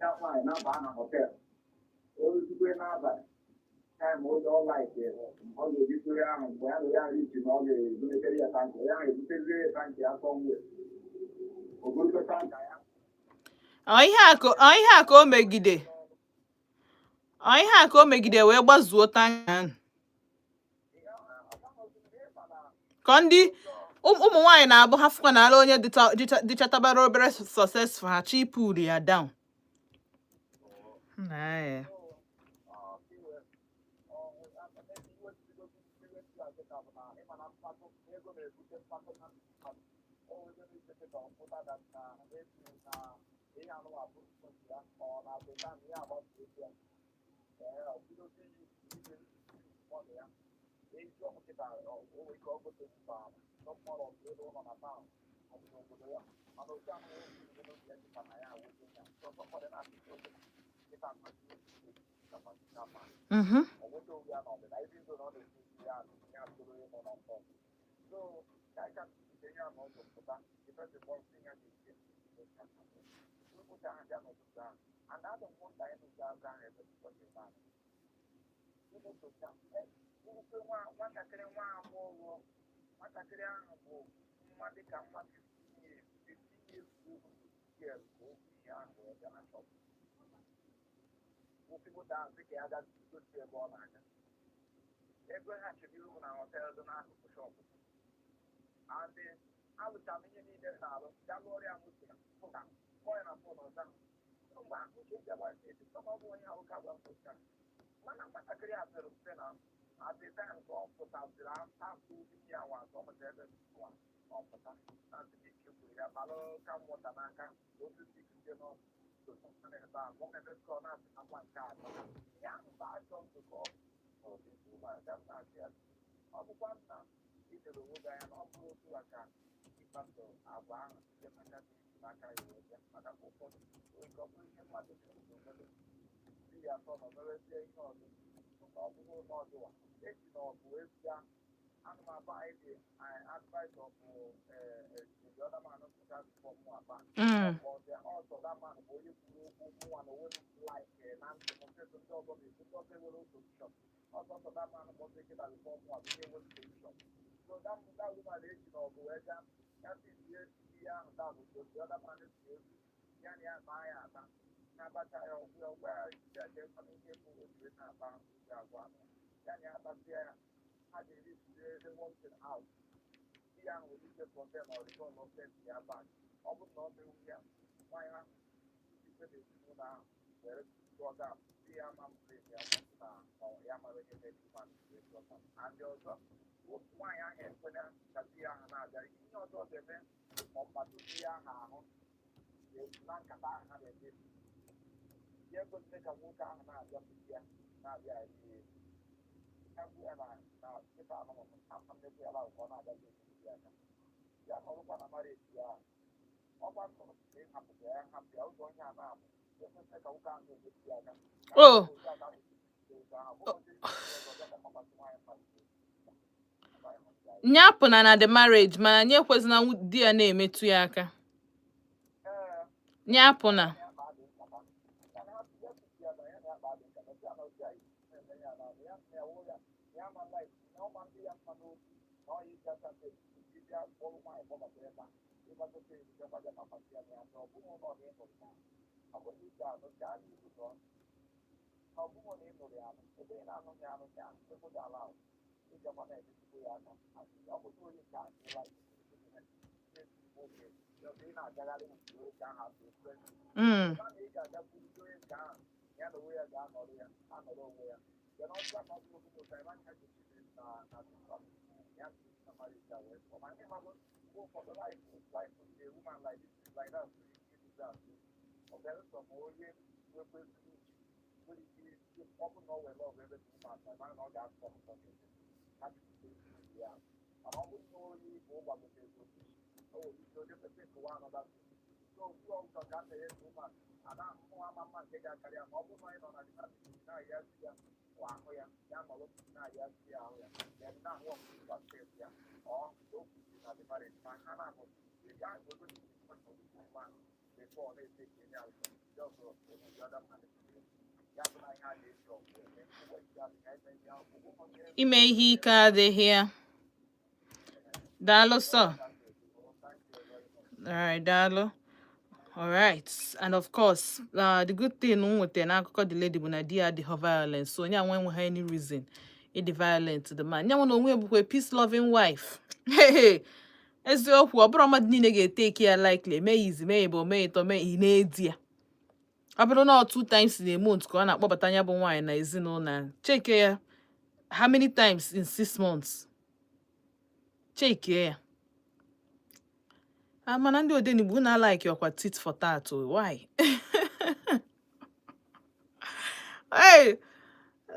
Ya nwaanyị na-aba na hotel, o ruzikwe n'abalị time oge ọ like, ọ ga-ejikwere ahụ mgbe ya na ya richi na ọ ga-ebuletere ya tanker ya ahụ, ebutezie ya tanker ya somewhere, o burukwe tanker ya. Ọ ihe a ka o megide, ọ ihe a ka o megide wee gbazuo tanker ahụ. Ka ndị ụmụ nwaanyị na-abụ ha fụkwa n'ala onye dịchatabara obere successful, ha chi pull ya down. Na ya. Nwatakịrị nwa agbọghọ, nwatakịrị ahụ bụ nwa dịka nwa 15 years, 15 years old girl, ka o bu ihe ahụ wee bịa na shop, nwoke moto ahụ sị ka ya gaa gosi ebe ọ na-aga. Ebe ha chere ihu na hotel dị n'akụkụ shop, and alụcha m ihe niile m na-alụ, ya lụọrọ ya moto ya pụta, kpọọ ya na phone, ọza mgbe ahụ uche ji agba esi ọ bụ onye ahụ ka gwa m mana nwatakịrị a pere mpe na at the time ka ọ pụtasịrị after ya nwa atọ mụta ebe nwa ọ pụta na ntị ike kwuru ya balụ ka mmụta n'aka otu ike n'ọnụ ebe a mụ ebe ka ọ na-asị akwa nke atọ ya ahụ bụ ajọ ndụ ka ọ bụ ya. Ọ bụkwa nna idere onwe gị anya na ọ bụrụ otu a ka ịkpaso agwa ahụ site n'aka gị n'aka ya wee bịa, maka mgbe ụfọdụ oge ọ bụrụ ihe mmadụ mere omere di ya atọ na omerezie ihe ọzọ na ọ bụghị ụlọ ọdịwa eji na ọgụ wee bịa. Ana m agba anyị dị advice of the other man pụta before mụ aba. Ọsọ that man bụ onye kwuru okwu mụnwa na onwe m like na ntị m nkịtị, ndị ọzọ na-ekwu, ndị ọzọ enwere solution. Ọsọ that man kpọsị kịta before mụnwa bụ ihe nwere solution. So that woman eji na ọgụ wee bịa, ya si tie ihe ahụ down, so the other man si egwu ya na ya maa ya aba na-abacha ya ọgwụ ya gwa ya ya jekwana ihe bụ otu na-aba ya agwa ya na ya abasia ya, ha ga-eri the one thing out. Di ya nwere ike condemn or return of ya back. Ọ bụrụ na ọ mewu ya, nwaanyị ahụ ikpe na ezinụlọ ahụ were tụọ gap di ya ma mbre ya na ya mara ihe na-eji mmadụ wee tụọ. And ọzọ, nwaanyị ahụ ekwena ka di ya ahụ na-abịa ihe ọzọ ọ ga-eme ma ọ kpatụ di ya ahụ ahụ na nkata ahụ ha na-eme ya, ekwesịrị ka nwoke ahụ na-abịa ya na-abịa eri ya gbu ya na nkịta anụ ama mmekọ ya ahụ ka ọ na-abịa ya aka ya nọrụkwa na mara esi ya ọgba nnụrụ na ịhapụ ya hapụ ya ụzọ onye a na-amụ ekwesịrị ka nwoke ahụ na-emetụ ya aka. Oh. Nya pụna na the marriage, mana nye ekwezina di ya na-emetụ ya aka. Nya pụna. Ime ihe ike adịghị ya. Daalụ sọ. Alright, daalụ. Alright, and of course, the good thing m nwetara n'akụkọ the lady bụ na di ya adịghị violent, so onye anwa enweghị any reason ịdị violent to the man. Nyanwa na onwe ya bụkwa a peace loving wife. Hey, eziokwu, ọ bụrụ mmadụ niile ga-eteki ya likely, eme ya izi, mee ya bụ mee ịtọ, mee ị na-edi ya. Ọ bụrụ na ọ two times in a month ka ọ na-akpọbata ya bụ nwaanyị na ezinụlọ a, cheke ya how many times in 6 months, chekie ya. Ah, mana ndị odenigbo na like ọkwa tit for tat o, why? Hey,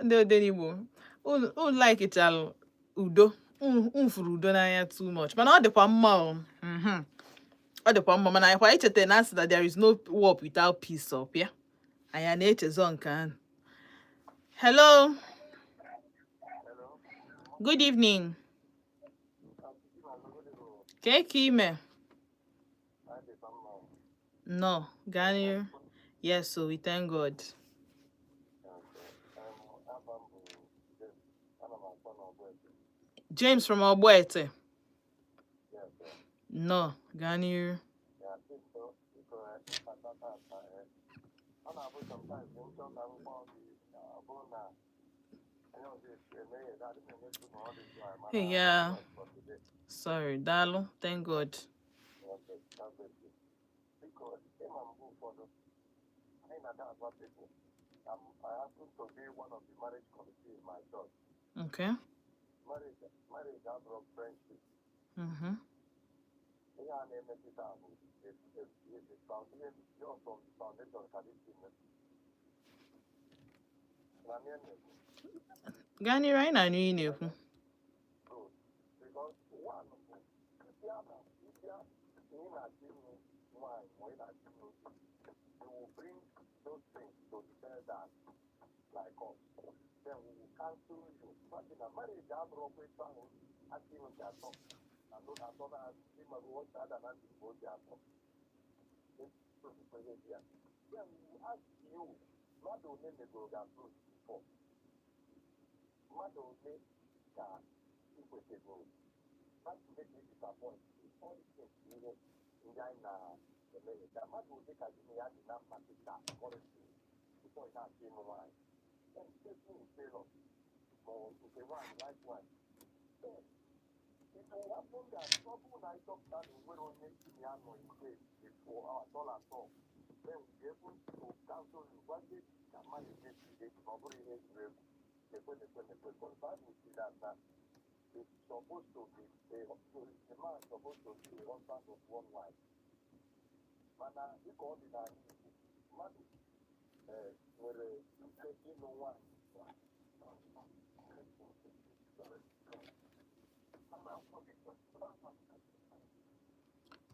ndị odenigbo, unu like chalụ udo, unu fụrụ udo n'anya too much, mana ọ dịkwa mma o. Ọ dịkwa mma, mana anyị kwa echeta na asị that there is no war without peace ọ pịa anyị a na-echezọ nke ahụ. Hello, good evening. Kee ka ime? No, gaa n'ihu. Yes, so we thank God. James from Ogboete. No, gaa n'ihu. Hey, yeah. Sorry, daalụ. Thank God. Okay. Gaa n'iru, anyị na-anụ ihe ị na-ekwu.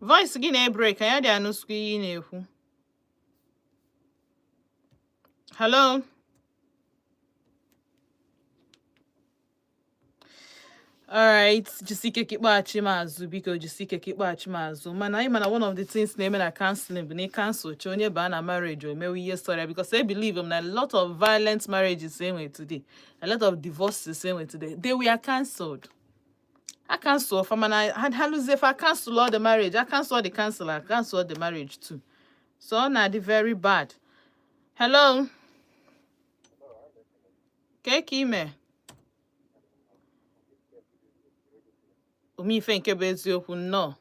Voice gị na-ebreak, anyị adịghị anụsịkwa ihe ị na-ekwu. Hello? Alright, jisike ka ịkpọghachi m azụ, biko, jisike ka ịkpọghachi m azụ. Mana anyị mana one of the things na-eme na counseling bụ na ị counsel chi onye baa na marriage, o mewe ihe sọrọ ya, because I believe m na a lot of violent marriages enwe today, a lot of divorces enwe today, they were cancelled. A cancel fa, mana ha lụzie, fa cancel all the marriage, a cancel the counselor, cancel the marriage too. So ọ na-adị very bad. Hello, kee ka ime? Omeife nke bụ eziokwu, nnọọ.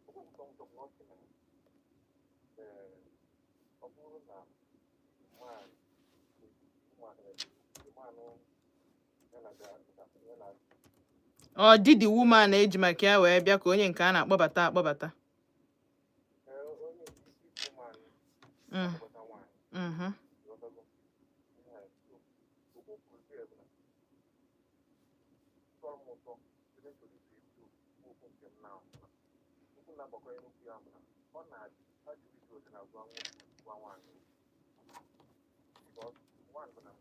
Okwu ụtọ ụtọ bụ ọ sị na ee, ọ bụrụ na nwaanyị nwaanyị ya na ya na Ọ di the woman eji maka ya wee bịa ka onye nke a na-akpọbata akpọbata. Ee, onye isi nwaanyị akpọbata nwaanyị. Ịghọtago? Ee, so, okwu kwuru sị bụ na tọrọ m ụtọ ebe m chọrọ isi ebido okwu nke m na okwu na-agbakọ n'okwu ya bụ na ọ na-adị ajụ isi otu na-agwa nwoke gwa nwaanyị, because one bụ na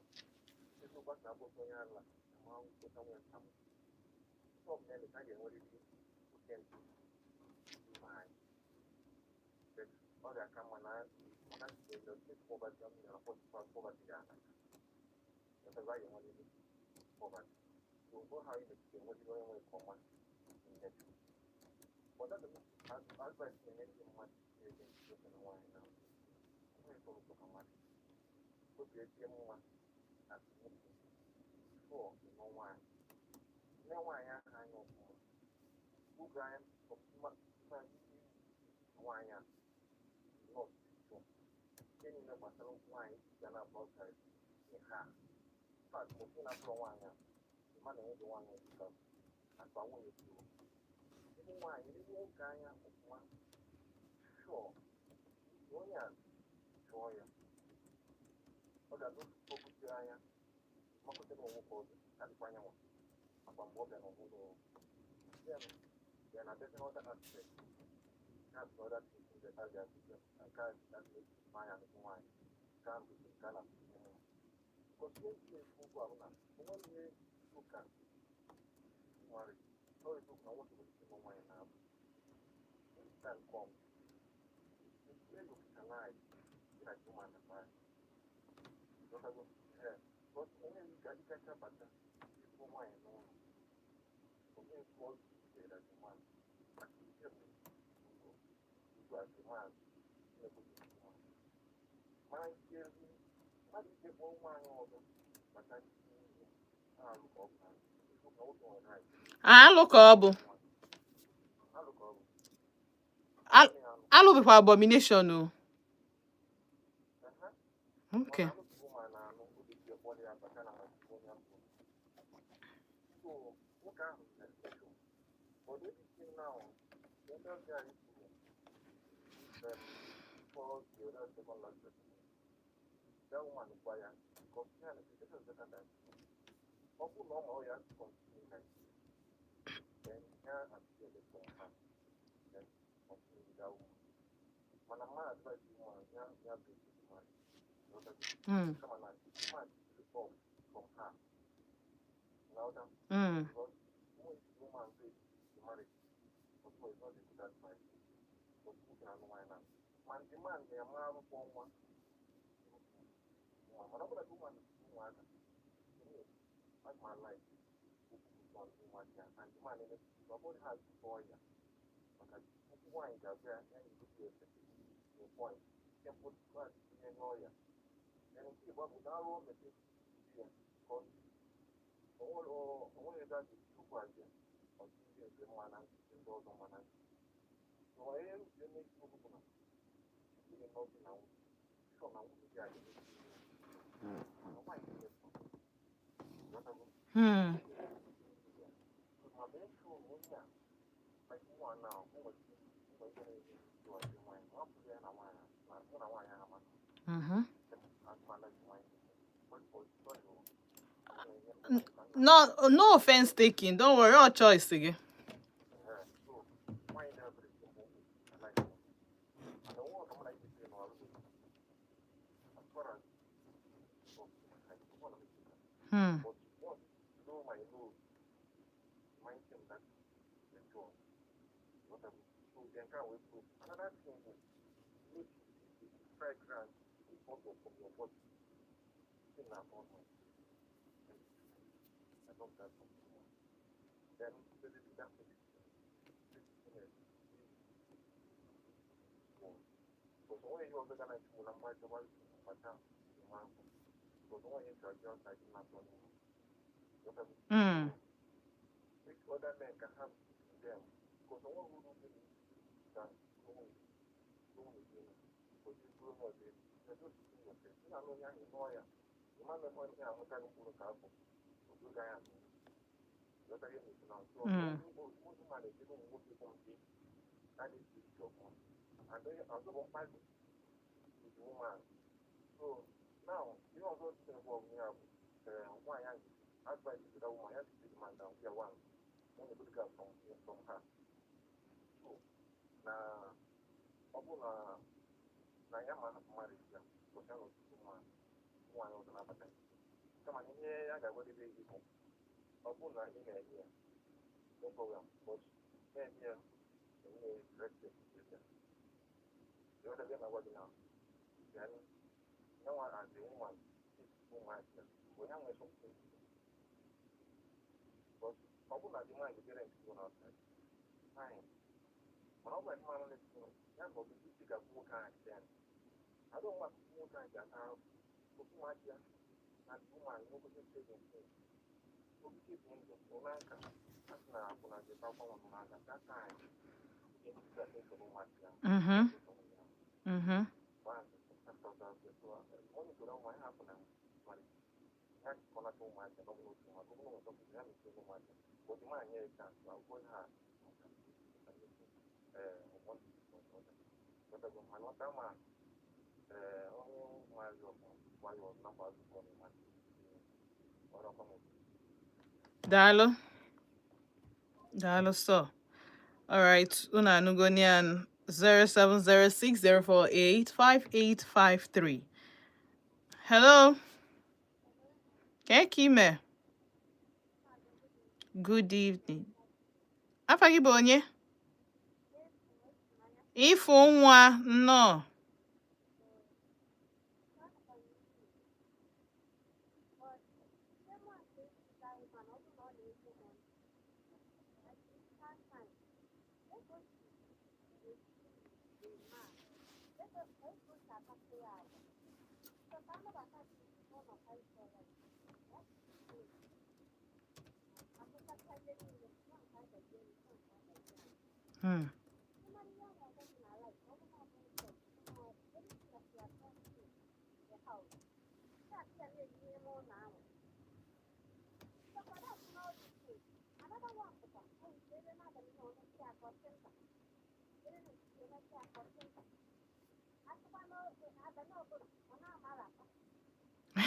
eziokwu asị na-abụ onye ala ma nkweta nwunye nta m ọ bụ na a ga-enwerịrị oke ntụ n'ime anyị. But ọ ga-aka mma na mana poverty ọ na poverty ga-ana. Because a ga-enwerịrị poverty, so go how you ga-enwerịrị onye nwere nke ọma in the future. But that's the advice na-enye ndị mmadụ na-ege ntị ofe na nwaanyị na onye tọrọ ụtọ ka mmadụ obi etie mma as nwoke before ịnụ nwaanyị, nne nwaanyị ahụ anya ọfụma, oge anya ọfụma na nwaanyị a not sure ihe niile gbasara nwaanyị ga na outside ihe ha. In fact, ma otu na-atụrụ nwaanyị a ịma na enweghị nwaanyị dịka akpa nwunye kwuru ịbụ nwaanyị ịbụ nwoke anya ọfụma sure na onye a chọọ ya, ọ ga-abụ okwuchiri anya makwute na nwoke ọzọ adịkwa anyanwụ akwa mgbe ọ bịa n'ọhụrụ. Then there are different other aspects. That's other things that are there. Nke a mmanya na nwaanyị nke a bụ nke a na-akụzi nwa. Because ihe ndị na-ekwu okwu ahụ na onwe ihe ụka nwere ọ eziokwu na nwoke nwere ike ịnụ nwaanyị na-abụ. When time comes, when you vitalize gị na woman na marriage. Ịghọtago? Ee, but onwe ike ịkacha bata ịbụ nwaanyị n'ụlọ. Onye nke ọ zutere the man, maka ihe bụ ugwu ugwu as a man na-ekwesịghị nwa. Mana nke mmadụ ike kpọọ nwaanyị ọzọ maka ihe arụ ka ọ bụ na eziokwu na nwoke nwere right. Alụ ka ọ bụ. Alụ ka ọ bụ. Alụ bụkwa abomination o. Aha. Okay. Mana alụ bụ ma na anụ oge ji ekpọrọ ya bata na matrimonial home. So nwoke ahụ na special. But everything now, the other guy kwuru for the other second last person. That woman gwa ya because ya na this is better than ọ bụrụ na ọ ma ọ ya continue like this, then ya appear the from her, then continue with that woman. Mana mma advice woman ya ya break the marriage. Kama na the man is off from her. Now that because when the woman break the marriage, of course, it's not a good advice. But who can know why now? Man, the man, the man, nwa mana ọ bụrụ na woman ụmụaka like my life on ụmụaka and the man ọ bụrụ ha tụọ ya maka okwu nwaanyị ga-abịa ya na-egosi efe the point simple class tinye n'ọya. Then nke ịgba bụ na arụ mepee ya because onwere ebe a ga-esi okwu abịa ọtụtụ ndị eze mma na ntị ndị ọzọ mma na ntị. So ihe m ji eme isi okwu bụ na tupu ị nọ di na nwunye sure na nwunye gị a ga-emesi ihe mana nwaanyị ga-emefu. Ịghọtago? Ma mee sure na onye a like nwa na o nwere ike nwere ike na-eme isi nwaanyị ma ọ bụrụ ya na nwaanyị na mụ na nwaanyị ahụ amasị atụmala nwaanyị. No offense taken. Don't worry, all choice gị. So nwaanyị na-ebere mbụ like and onwe ọka mụ na ibe n'ọrụ as far as I wanna make it. But once know my nose, mind him that the job. What I'm so then can we prove another thing is make the fragrance the odor from your body. Thing na on my I love that one. Then basically that's it. Because when you also gonna do number because when you try to outside not on which other men can have them because the one who do Daalụ. Daalụ sọ. All right, unu anụgo ya. 07060485853. Hello. Ka ka ime? Good evening. Afa gị bụ onye? Ịfụ nwa, nnọọ.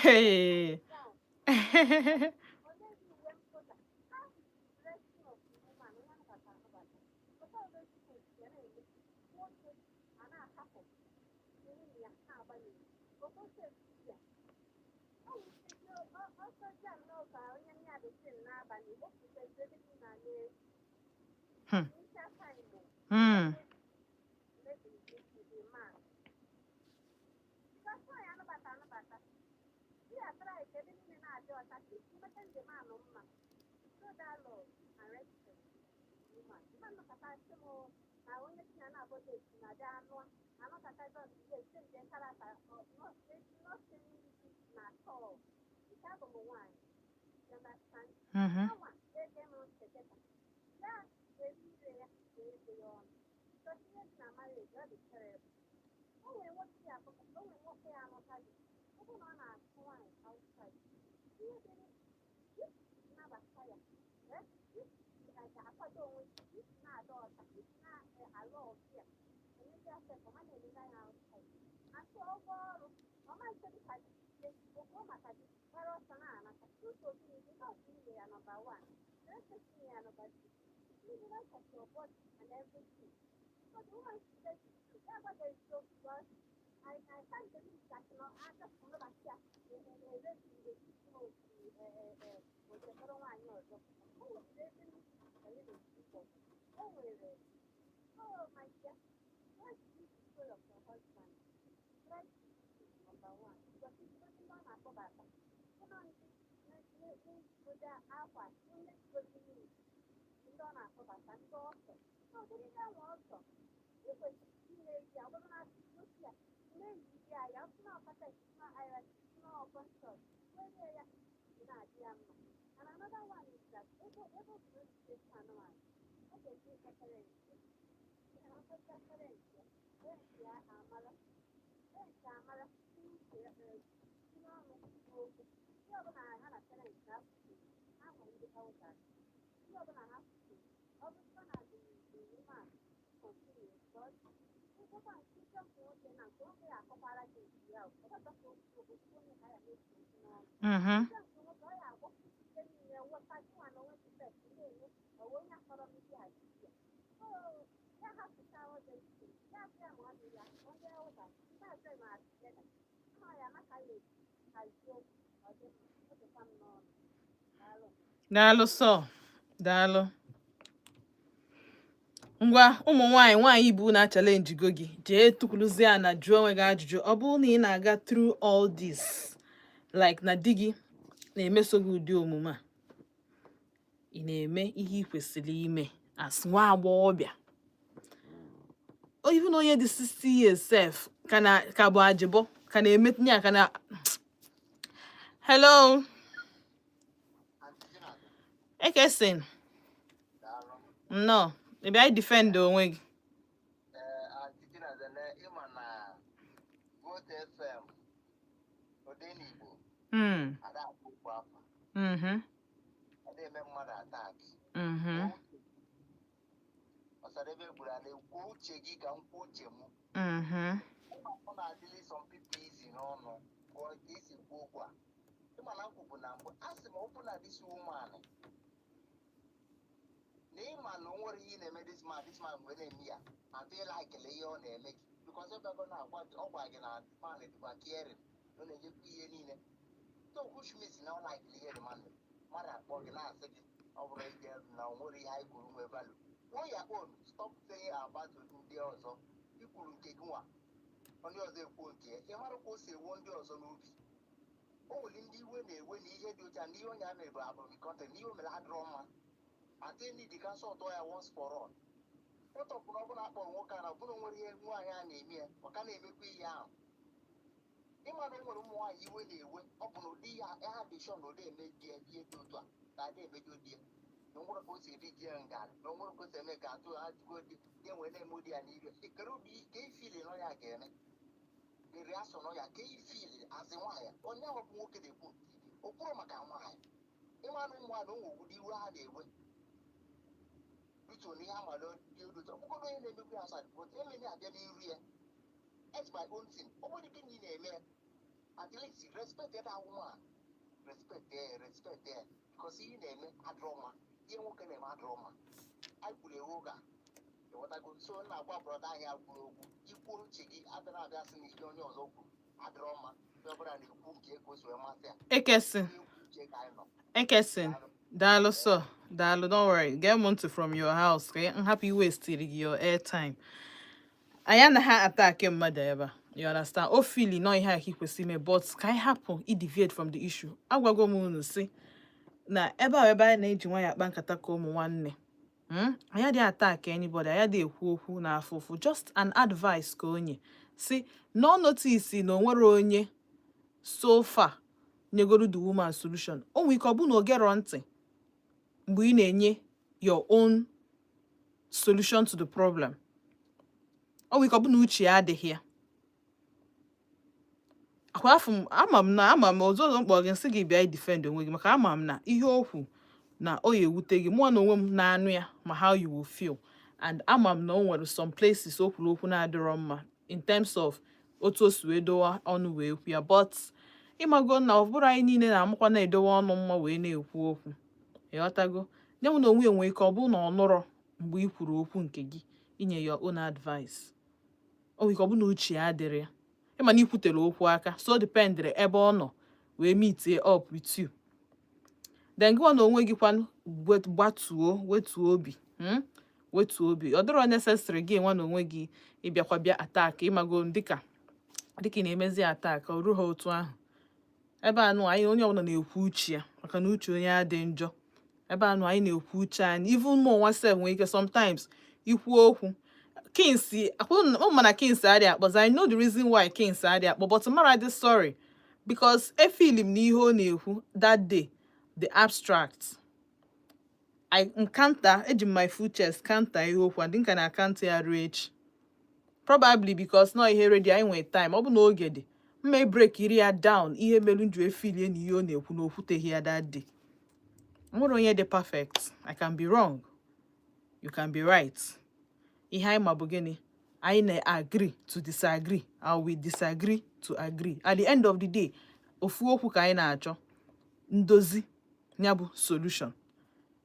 Hey. Daalụ sọ, daalụ. Ngwa, ụmụ nwanyị, nwaanyị ibu na challenge go gị, jee tukwuruzie na jụọ onwe gị ajụjụ. Ọ bụrụ na ị na-aga through all this, like na di gị na-emeso gị ụdị omume a, ị na-eme ihe ị kwesịrị ime as nwa agbọghọbịa? Even onye dị 60 years sef ka na ka bụ ajịbọ ka na-eme ya ka na. Hello. Ekesin. Nnọọ, ị bịa defend onwe gị. Ee, Aunty Chinazene, ịma na Vote FM Odenigbo ada akpụkpọ afa, ada eme mmadụ attack. Ọsadebe gburu ala, ekwu uche gị ka m kwuo uche m. Ọ na-adịrị some people easy n'ọnụ gụọ ka esi kwuo okwu a. Ịma na nkwụ bụ na mbụ a sị m, ọ bụ na this woman na ịma na o nwere ihe ị na-eme this man mgbe na-eme ya and ị likele ihe ọ na-eme gị, because ebe ọ na-agwa gị, ọ gwa gị na man dịkwa caring, na ọ na-enyekwa ihe niile, so which means na ọ likele ihe the man mere. Mmadụ akpọ gị na-asị gị ọ bụrụ ije na o nwere ihe anyị kwuru nwe value. Kwuo ya own, stop saying about ndị ọzọ. Ikwuru nke gị nwa, ndị ọzọ ekwuo nke ya. Ị mara ka o si ewo ndị ọzọ n'obi. O nwere ndị iwe na-ewe na ihe dị otu a, na ihe onye a mere bụ abụghị content, na ihe o mere adịrọ mma. Ate ndị dị ka sọtọ ya once for all. Ụtọpụrụ ọbụla akpọrọ nwoke a na ọbụla nwere ihe nwaanyị a na-eme ya, ọ ka na-emekwa ihe ahụ. Ịma na o nwere ụmụ nwaanyị iwe na-ewe, ọ bụ na ụdị ya ha dị sure na ụdị eme di ya ihe dị otu a na ada emejo di ya, na o nwere ka o si eri di ya ngarị, na o nwere ka o si eme ka atụ ajụgo di ya nwee na-eme ụdị ya n'iru ya. Ekere obi ka ifili nọ ya ga-eme, the reaction nọ ya ka ifili asị nwaanyị onye ahụ bụ nwoke na-ekwu o kwuru maka nwaanyị. Ịma na ụmụ nwaanyị o nwere ụdị iwe ha na-ewe rutu na ihe amado dị otu ọkpụkọrọ onye na-emekwa ya aside, but emene abịa n'iru ya. That's my own thing. Ọ bụrụ gịnị na-eme ya, at least respect that woman, respect there, respect there, because ihe na-eme adịrọ mma, ihe nwoke na-eme adịrọ mma. Anyị kwuru ewu oge a, ịghọtago? So m na-agwa brother ahịa kwuru okwu, ikwuo uche gị, abịa na-abịa sị na ihe onye ọzọ kwuru adịrọ mma. Onye ọbụla na-ekwu nke ka o si wee masị ya. Ekesin. Ihe uche ka anyị nọ. Ekesin, daalụ sọ, daalụ. Don't worry, get m ntị from your house ka m hapụ iwastiri gị your airtime. Anyị anaghị attack mmadụ ebe a, you understand? O fili nọ ihe a ka ị kwesịrị ime, but ka anyị hapụ i deviate from the issue. Agwago m unu si na ebe a, ebe anyị na-eji nwayọ akpa nkata ka ụmụ nwanne. Anyị adịghị attack anybody, anyị adịghị ekwu okwu na-afụ ụfụ, just an advice ka onye si no notice na o nwere onye so far nyegoro the woman solution. O nwere ike ọ bụ na o gerọ ntị mgbe ị na-enye your own solution to the problem. O nwere ike ọ bụ na uche ya adịghị ya. Akwa afọ m, ama m na ama m ọzọ ọzọ mkpọ gị nsị gị bịa defend onwe gị, maka ama m na ihe okwu na o ya ewute gị, mụọ na onwe m na-anụ ya, ma how you will feel. And ama m na o nwere some places o kwuru okwu na-adịrọ mma in terms of otu o si wee dowe ọnụ wee kwu ya, but ịmago na ọ bụrụ anyị niile na-amụkwa na-edowe ọnụ mma wee na-ekwu okwu, ịghọtago? Nye m na onwe ya nwee ike ọ bụrụ na ọ nụrọ mgbe ị kwuru okwu nke gị inye your own advice. O nwere ike ọ bụ na uche ya adịrị ya. Ịma na ikwutere okwu aka, so dependịrị ebe ọ nọ wee meet up with you. Then gịwa na onwe gị kwanụ gbatuo, wetuo obi, Wetuo obi. Ọ dịrọ necessary gị nwa na onwe gị ịbịakwa bịa attack, ịmago, dịka ị na-emezi attack. Ọ rughị otu ahụ ebe anụ anyị. Onye ọbụla na-ekwu uche ya, maka na uche onye adị njọ. Ebe anụ anyị na-ekwu uche anyị. Even mụ onwe sef nwere ike sometimes ikwu okwu Kings akwụ mana Kings adịghị akpọzi. I know the reason why Kings adịghị akpọ, but mara dị sorry, because efeeli m na ihe ọ na-ekwu that day, the abstract. I counter, eji m my full chest counter ihe okwu a dị nka na counter ya ruo echi, probably because nọ ihe redio anyị nwere time. Ọ bụ na oge dị mma break iri ya down, ihe melu nju efilie na ihe ọ na-ekwu na okwuteghị ya that day. Nwere onye dị perfect. I can be wrong, you can be right. Ihe anyị ma bụ gịnị? Anyị na-agree to disagree and we disagree to agree. At the end of the day, ofu okwu ka anyị na-achọ ndozi, ya bụ solution.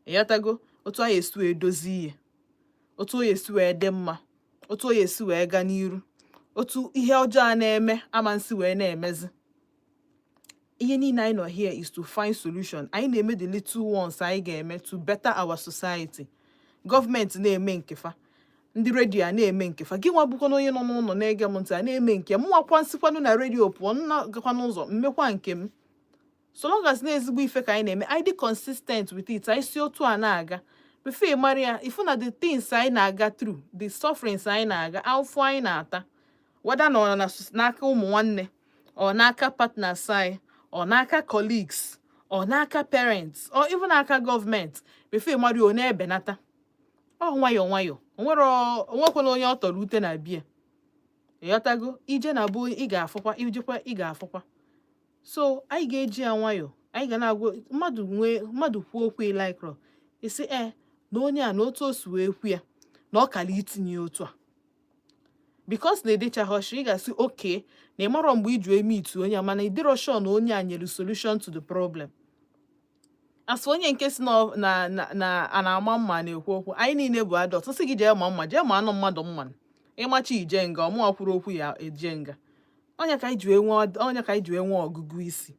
Ịghọtago? Otu anyị esi wee dozie ihe, otu o esi wee dị mma, otu o esi wee gaa n'iru, otu ihe ọjọọ a na-eme ama nsi wee na-emezi. Ihe niile anyị nọ here is to find solution. Anyị na-eme the little ones anyị ga-eme to better our society. Gọọmenti na-eme nke fa, ndị redio a na-eme nke fa, gị nwa bụkwa onye nọ n'ụlọ na-ege m ntị a na-eme nke m, nwakwa nsikwanụ na redio pụọ nna gakwa n'ụzọ mmekwa nke m. So long as na ezigbo ife ka anyị na-eme, anyị dị consistent with it, anyị si otu a na-aga. Before ị mara ya, ifu na the things anyị na-aga through, the sufferings anyị na-aga, afụfụ anyị na-ata, whether na ọ na n'aka ụmụ nwanne, ọ n'aka partners anyị, ọ n'aka colleagues, ọ n'aka parents, or even n'aka gọọmenti, before ị mara ya, ọ na-ebenata. Ọ nwayọọ nwayọọ. Onwere onwekwana onye ọ tọrọ ute na bia. Ịghọtago? Ije na bụ ị ga-afụkwa, ijekwa ị ga-afụkwa. So anyị ga-eji ya nwayọọ. Anyị ga na-agwa mmadụ, nwee mmadụ kwuo okwu ịlikro, isi e na onye a na otu o si wee kwu ya na ọ kara itinye ya otu a, because na edechaghị, ị ga-asị oke na ị marọ mgbe iji eme itu onye a, mana ị dịrọ sure na onye a nyere solution to the problem. As onye nke si na a na-ama mma na-ekwu okwu, anyị niile bụ adult. Nsị gị jee ma mma, jee ma anụ mmadụ mma, ịmachi ije nga ọmụwa kwuru okwu ya eje nga. Onye ka anyị ji wee nwee, onye ka anyị ji wee nwee ọgụgụ isi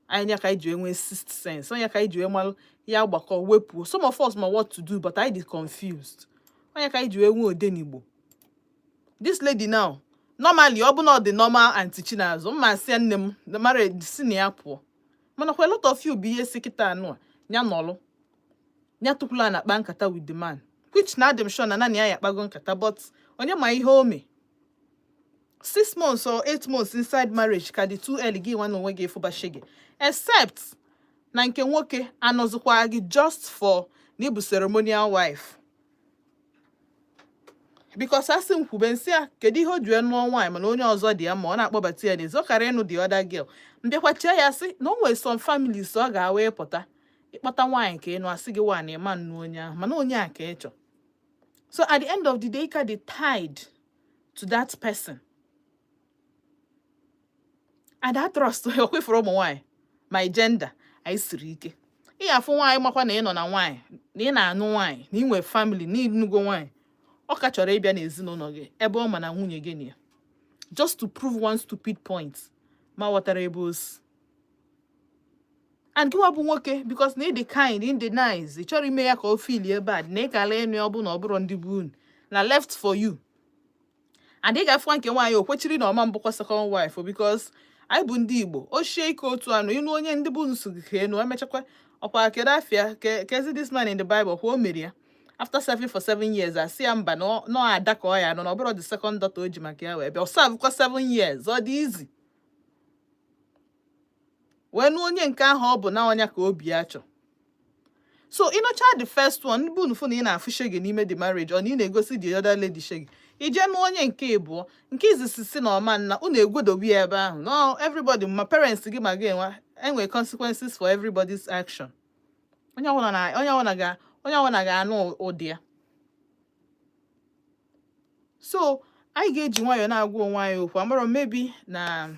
anyị, ka anyị ji wee nwee sixth sense, onye ka anyị ji wee malụ ya gbakọ wepụ. Some of us ma what to do, but anyị dị confused. Onye ka anyị ji wee nwee odenigbo. This lady now, normally ọ bụ na ọ dị normal, Aunty Chinazụ mma sị nne m mara si na ya pụọ, mana kwa a lot of you bụ ihe si kịta anụ a ya nọlụ ya tukwula na akpa nkata with the man, which na adị m sure na naanị ya ya akpago nkata, but onye ma ihe o mee 6 months or 8 months inside marriage ka dị too early. Gị nwa na onwe gị ịfụba shege, except na nke nwoke anọzikwa gị just for na ịbụ ceremonial wife, because asị m kwube nsị a, kedu ihe o ji wee nụọ nwaanyị mana onye ọzọ dị ya ma ọ na-akpọbata ya n'ezi, ọ kara ịnụ the other girl. Mbịakwa chee ya sị na o nwere some families ọ ga-awa ịpụta ịkpọta nwaanyị ka ịnụ, asị gị nwaanyị ịma nnu onye ahụ, mana onye a ka ị chọ. So at the end of the day, ị ka dị tied to that person and that trust. O kwefuru ụmụ nwaanyị, my gender, anyị siri ike. Ị ga-afụ nwaanyị makwa na ị nọ na nwaanyị, na ị na-anụ nwaanyị, na ị nwee family, na ịnụgo nwaanyị, ọ ka chọrọ ịbịa n'ezinụlọ gị ebe ọ ma na nwunye gị na ya, just to prove one stupid point ma ghọtara ebe o si. And gịnwa bụ nwoke, because na ị dị kind, ị dị nice, ị chọrọ ime ya ka o feel ebe a na ị kala ịnụ ya, ọ bụ na ọ bụrụ ndị bụ unu na left for you. And ị ga-afụkwa nke nwaanyị o kwechiri na ọma mbụkwa second wife, because anyị bụ ndị Igbo, o shie ike otu anụ ịnụ onye ndị bụ nso ka enu emechakwa ọkwa. Kedu afịa kezi this man in the Bible kwa o mere ya after serving for 7 years, asị ya mba, na ọ ada ka ọ ya nọ na ọ bụrụ the second daughter o ji maka ya wee bịa, ọ serve 7 years, ọ dị easy wee nụ onye nke ahụ ọ bụ na ọnya ka obi ya chọ. So ịnụcha the first one, ndị bụ unu fụ na ị na-afụ shege n'ime the marriage, ọ na ị na-egosi the other lady shege, ije nụ onye nke ịbụọ, nke izizi si na ọma nna unu egwedobe ya ebe ahụ. No, everybody ma parents gị ma gị enwe enwe consequences for everybody's action. Onye ọbụla na onye ọbụla ga onye ọbụla ga-anụ ụdị ya. So anyị ga-eji nwayọọ na-agwa onwe anyị okwu. Amarọ maybe na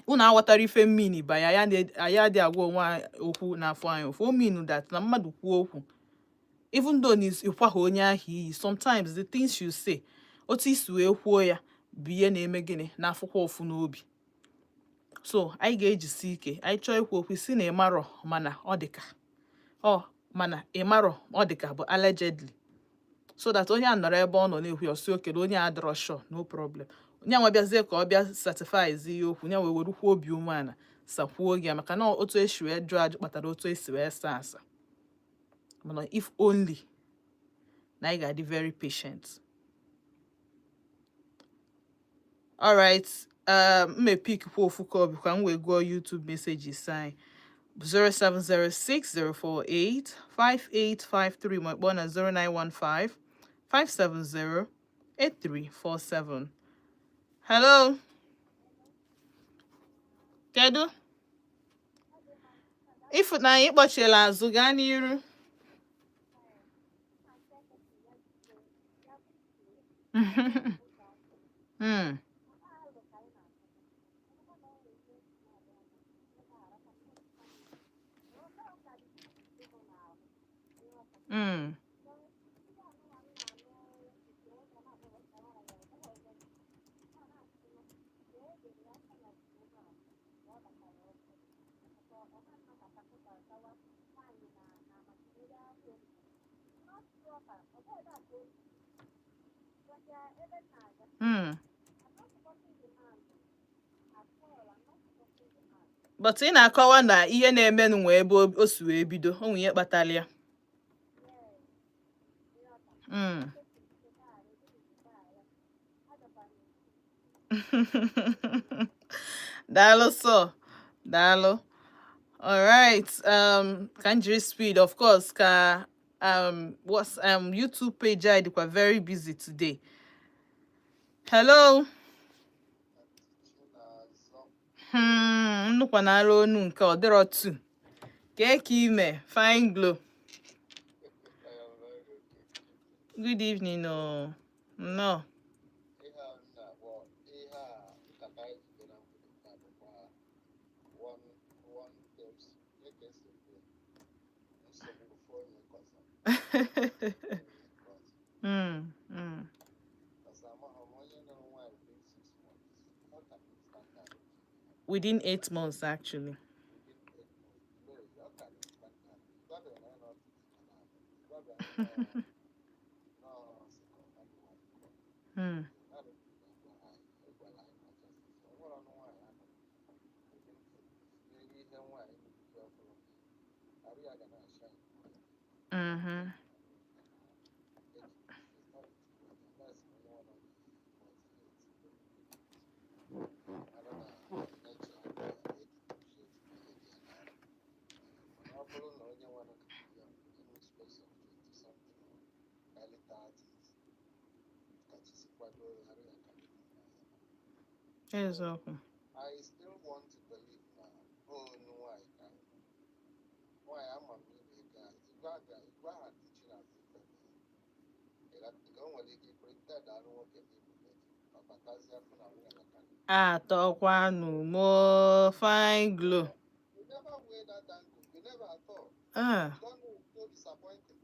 unu aghọtara ife mmini ba ya ya anyị adịghị agwa onwe anyị okwu n'afọ anyị ofu o mean that na mmadụ kwuo okwu, even though na ịkwaghị onye ahụ iyi, sometimes the things you say, otu isi wee kwuo ya bụ ihe na-eme gịnị na-afụkwa ụfụ n'obi. So anyị ga-ejisi ike, anyị chọọ ikwu okwu si na ịmarọ, mana ọ dịka ọ mana ịmarọ, ọ dịka bụ allegedly, so that onye a nọrọ ebe ọ nọ na-ekwu ya, ọsị okele onye a adịrọ sure, no problem. Onye nwa bịazie ka ọ bịa certify ihe okwu ya, wee werukwa obi umeala sakwuo gị ya, maka na otu esi wee jụọ ajụ kpatara otu esi wee saa asa. Mana if only na anyị ga-adị very patient. Alright, m pick kwa ofu call ka m wee gụọ YouTube messages anyị. 0706 048 5853, ma kpọọ na 0915 570 8347. Hello, kedu ịfụnanya ịkpọchiela azụ? Gaa n'iru. But ị na-akọwa na ihe na-emenụ nwee ebe o si wee bido, o nwee ihe kpatara ya. Daalụ sọ, daalụ. Alright, ka m jiri speed, of course, ka what's YouTube page anyị dịkwa very busy today. Hello. Nnukwu na-alụ onu nke ọ dịrọ tu. Kee ka ime, Fine Glow? Good evening o. Nnọọ. Ihe a m na-akpọ ihe a nkata anyị jide na mgbede taa bụkwa one tips dịka esi ekwu ya. Nsogbu ofu onye kọsa onye kọsa. Kọsa amaghị m onye nụrụ nwaanyị within 6 months. Ọ ka dị standard. Within 8 months, actually. Within 8 months. No, ọ ka dị standard. Gwabeghị na ịnọ mana gwabeghị nọ second hand wife. Ịgwara anyị na justice. Ọ nwere ọnụ nwaanyị anọ within 8 months. N'elu ihe nwaanyị na-eji ọfụrụ arụ ya ga na-ashine. It's not unless onye nọ na 48 mara na nature na-depreciate ihe dị ya n'arụ. Mana ọ bụrụ na onye nwere ka ya in space of 20 something or early 30s kachasị kwado ya, arụ ya ka dị mma ya. Eziokwu. I still want to believe na onu nwaanyị ka anyị nọ. Nwaanyị ama m ime ga igwe aga igwe aha dị chi na azụ ife mere ka o nwere ike pretend arụ nwoke n'Igbo virgin, ọ batazie fụ na nwunye ya ka dị. Atọkwanụ mo, Fine Glow. You never weigh that angle. You never at all. Ah. You don't know, so disappointing.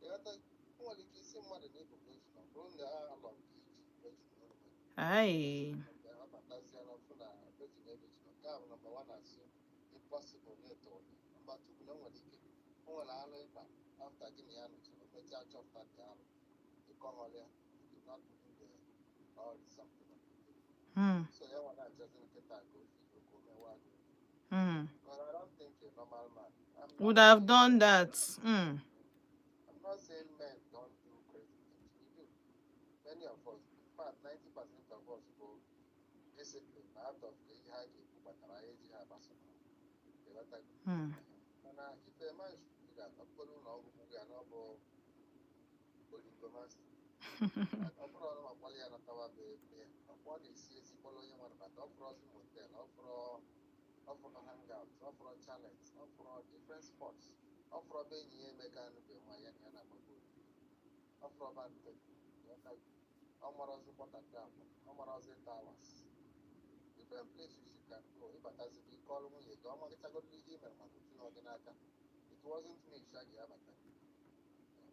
Ịghọta, o nwere ike isi mmadụ na ịbụ virgin, ọ bụrụ na alọ nke iji virgin n'onwe Ai. ọ batazie na fụ na virgin e-virgin. Nke a bụ number one, asị impossible na-eto ụlọ. Number two bụ na o nwere ike o nwere alụ ịkpa after gị na ya nụchara, o mechaa chọpụta dị alụ ịkọghọrọ ya. You did not bring the all the something on the table. So ya nwa na-achọzi nkịta ka o fi ka o mewa gị. But I don't think a normal man, I'm not Would have saying done that. I'm not saying men don't do crazy things. We do. Many of us, in fact, 90% of us go discipline out of the ihe a ga-ekwu kpatara anyị eji ha agbaso. Ịghọtago? Mana if a man should do that, ọ bụrụ na ọgwụgwụ ya na ọ bụ polygamous, ọ bụrụ ọrụ ma kpọrọ ya natawa be be ya, ọkwa ọ na-esi esi kpọrọ onye nwere bata, ọ fụrụ ọzọ motel, ọ fụrụ hangout, ọ fụrụ challenge, ọ fụrụ different spots, ọ fụrụ ebe enyi ya Emeka anụbe nwa ya na ya na-agbago oriri, ọ fụrụ ọba nte. Ịghọtago? Ọ mara ọzọ kpọtata akwa, ọ mara ọzọ ịta hours, different places you can go. Ịbatazibi ike ọrụ nwunye gị, ọ malịchagodo ihe i mere maka otu na ọ dị n'aka. It wasn't me shaggy abata,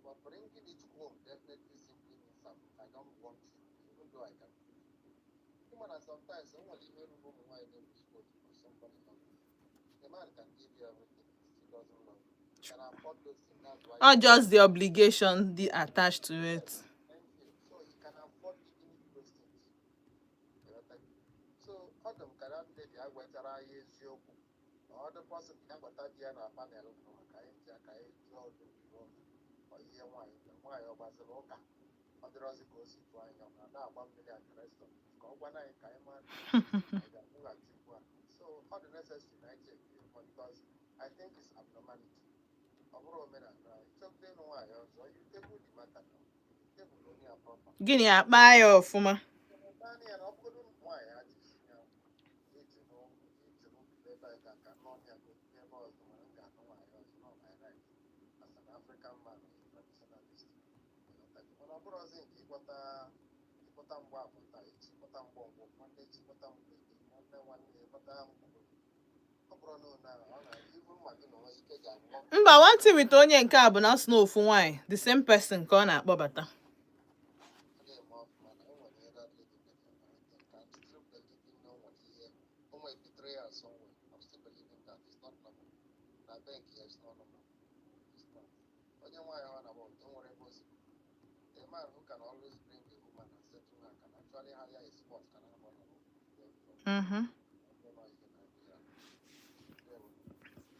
but bringing it home definitely simply means I don't want you, even though I can prove it. Ịma na sometimes o nwere ihe ruru ụmụ nwaanyị na-ebuspot for somebody love you. The man can give you everything, he still doesn't love you. He can afford those things, that's why. Or just the obligation dị attached to it. Thank you. So he can afford giving you those things. Ịghọtago? So ọ dị m ka that lady agwachara anyị eziokwu na ọ dị possible ya gwata di ya na panel nụwa ka anyị ji aka anyị jụọ ọdụ ihe ọ ihe nwaanyị mere. Nwaanyị ọ gbaziri ụka, ọ dịrọzi ka o si tụọ anya, ọ na-agba mmiri at the rest of it, ka ọ gwana anyị ka anyị mara anyị ga-akwụghachi ugbu a. So ọ dị necessary na anyị check ya, because Gịnị akpa ya ọfụma? Mba, one thing with onye nke a bụ na ọ sị na ofu nwaanyị, the same person ka ọ na-akpọbata.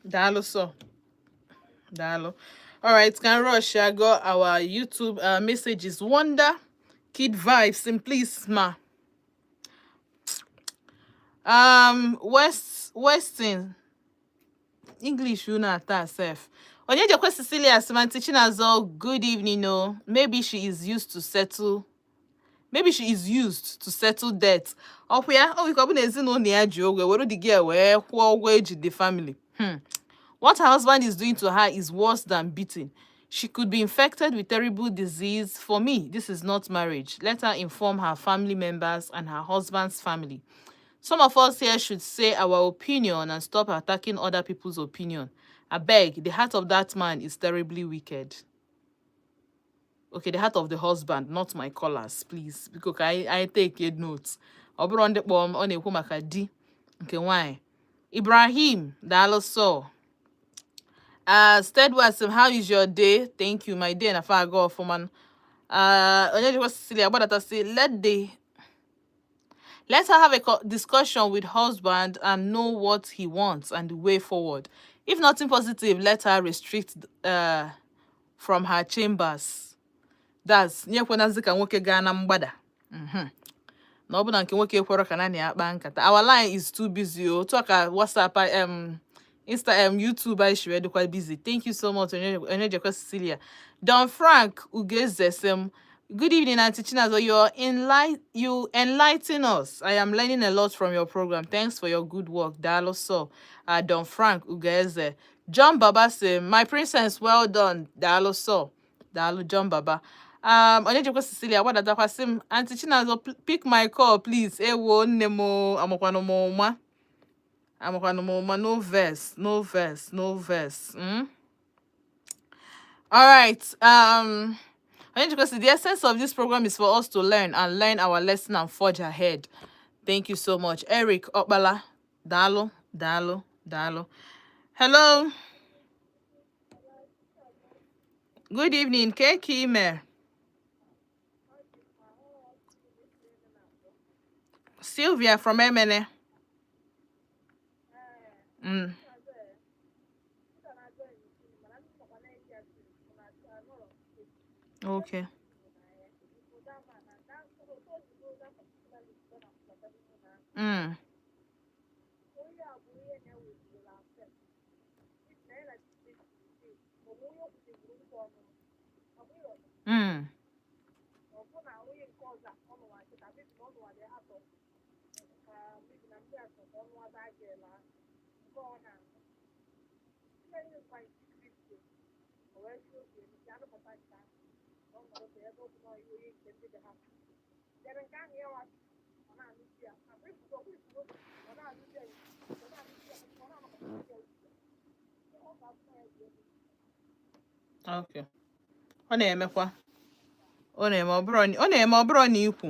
Daalụ sọ. Daalụ. All right, can rush I got our YouTube messages. Wonder Kid Vibes, simply ma. West Weston English you know self. Onyejekwe Cecilia Simanti Chinazo, good evening. No, maybe she is used to settle debt. Ọkwa ya, o nwere ọ bụ na ezinụlọ ya ji ụgwọ were the girl wee kwụọ ụgwọ eji the family. What her husband is doing to her is worse than beating. She could be infected with terrible disease. For me, this is not marriage. Let her inform her family members and her husband's family. Some of us here should say our opinion and stop attacking other people's opinion. I beg, the heart of that man is terribly wicked. Okay, the heart of the husband, not my callers, please. Because I take a notes. Ọ bụrụ ndị kpọọ m, ọ na-ekwu maka di nke nwanyị. Ibrahim, daalụ sọ. Steadward, how is your day? Thank you. My day na fa aga ọfụma. Onyejikwa Cecilia gbadata sị, let her have a discussion with husband and know what he wants and the way forward. If nothing positive, let her restrict from her chambers. That's nyekwenazi ka nwoke gaa na mgbada. Na ọ bụ na nke nwoke kwere ka naanị ya kpaa nkata. Our line is too busy. O. Otu a ka WhatsApp, Insta, YouTube anyị shiri dịkwa busy. Thank you so much, Onyejekwa Cecilia. Don Frank Ugeze sị m, good evening, Auntie Chinazo. You enlighten us. I am learning a lot from your program. Thanks for your good work. Daalụ sọ. Don Frank Ugeze. John Baba say, my princess, well done. Daalụ sọ. Daalụ John Baba. Onyejekwa Cecilia, gbadatakwa sị m, Auntie Chinazo, pick my call, please. Ewo, nne m o, amakwanụ m ụma. Amakwanụ m ụma. No verse, no verse, no verse. All right. Onyejekwa sị, the essence of this program is for us to learn and learn our lesson and forge ahead. Thank you so much. Eric Okbala. Daalụ, daalụ, daalụ. Hello. Good evening. Keke ime. Sylvia from Emene. Okay. Okay. Ọ na-emekwa. Ọ na-eme ọ bụrụ ọ na-eme ọ bụrụ na ikwu.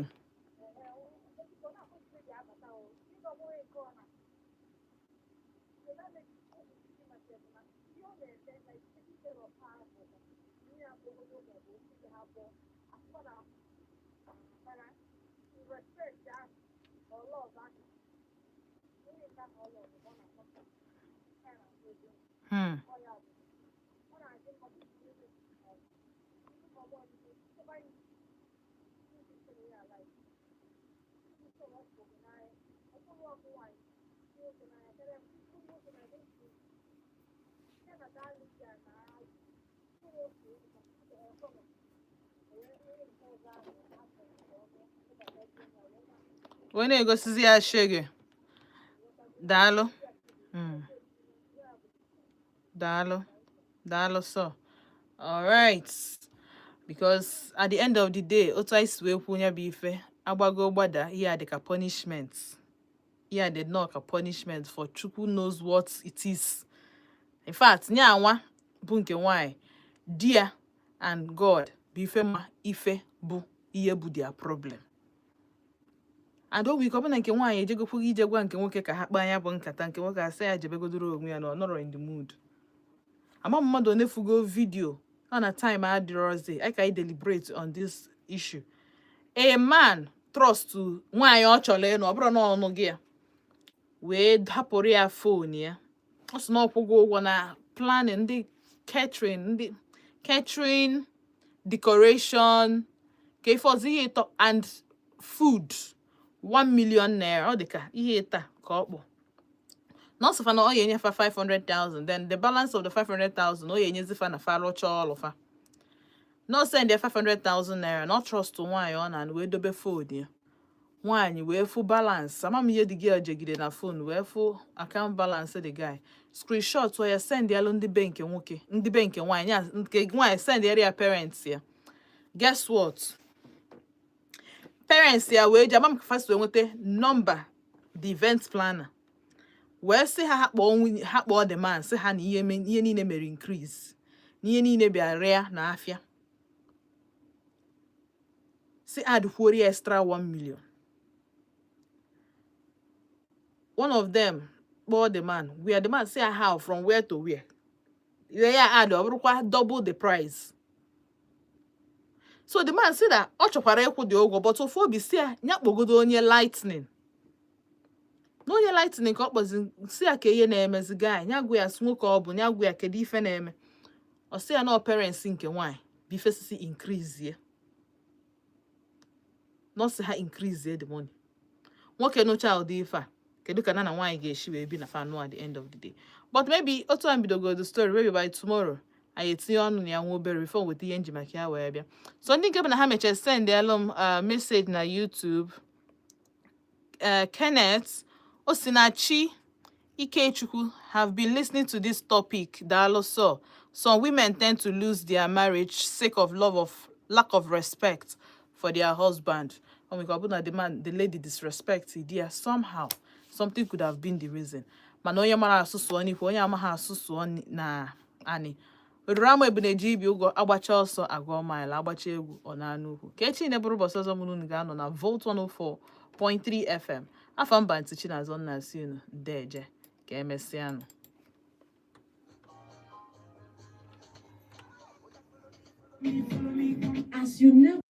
Wee na-egosizi ya shege. Daalụ. Daalụ. Daalụ so. All right. Because at the end of the day, otu anyị si wee kwuo ya bụ ife, agbago gbada, ihe a dị ka punishment. Ihe a dị nnọọ ka punishment for Chukwu knows what it is. In fact, nye anwa bụ nke nwanyị, di ya and God bụ ife ma ife bụ ihe bụ their problem. And o nwere ike ọ bụ na nke nwaanyị ejegokwu ije gwa nke nwoke ka ha kpaa ya bụ nkata, nke nwoke asị ya jebegodoro onwe ya na ọ nọrọ in the mood. Ama mmadụ one fugo video ọ na time adịrọzi I ka I deliberate on this issue. A man trust nwaanyị ọ chọrọ ịnụ, ọ bụrụ na ọnụ gị ya wee hapụrụ ya phone ya, ọ sị na ọ kwụgo ụgwọ na planning, ndị catering, ndị catering, decoration, ka ife ọzọ, ihe ịtọ and food, 1 million naira. Ọ dị ka ihe ịta ka ọ kpọ na ọ sịfa na ọ ga-enyefa 500,000, then the balance of the 500,000 ọ ga-enyezi fa na fa rụchaa ọlụ fa. Na ọ send ya 500,000 naira, na ọ trust nwaanyị ọ na wee dobe phone ya. Nwaanyị wee fụ balance, ama m ihe dị gị jegide na phone, wee fụ account balance the guy, screenshot ya, send yalụ ndị be nke nwoke, ndị be nke nwaanyị ya, nke nwaanyị send yara ya parents ya. Guess what? Parents ya wee ji ama m ka fa si wee nweta nọmba the event planner, wee sị ha ha kpọọ nwunye ha, kpọọ the man, sị ha na ihe ihe niile mere increase, na ihe niile bịa rịa na afịa, si add kwuori extra 1 million. One of them kpọọ the man, where the man say how, from where to where? Ihe ya add, ọ bụrụkwa double the price. So the man say that ọ chọkwara ịkwụ dị ụgwọ, but ofu obi si ya ya kpọgodo onye lightning, na onye lightning ka ọ kpọzi, si ya ka ihe na-emezi guy ya gwa ya, sị nwoke ọ bụ ya gwa ya kedu ife na-eme. Ọ sị ya na ọ parents nke nwaanyị bụ ife sisi increase ya, na ọ sị ha increase the money. Nwoke nụcha ụdị ife a, kedu ka na na nwaanyị ga-esi wee bi na fa at the end of the day? But maybe otu a bidogo the story, maybe by tomorrow anyị etinye ọnụ na ya nwa obere before weta ihe nji maka ya wee bịa. So ndị nke bụ na ha mechara send elu m message na YouTube, Kenneth Osinachi Ikechukwu have been listening to this topic. Daalụ. So some women tend to lose their marriage sake of love of lack of respect for their husband. O nwere ike ọ bụ na the man, the lady disrespect di ya somehow, something could have been the reason. Mana onye mara asụ sụọ n'ikwu, onye amaghị asụ sụọ na anị oruru ama ebuneji ibi ụgwọ, agbacha ọsọ agụọ mile, agbacha egwu ọ na-anụ ukwu. Ka echi na-ebụrụ ụbọchị ọzọ mụrụ unu ga-anọ na Volt 104.3 FM. Afọ mba ntị Chinazọ nna si unu deje, ka emesịanụ. As you never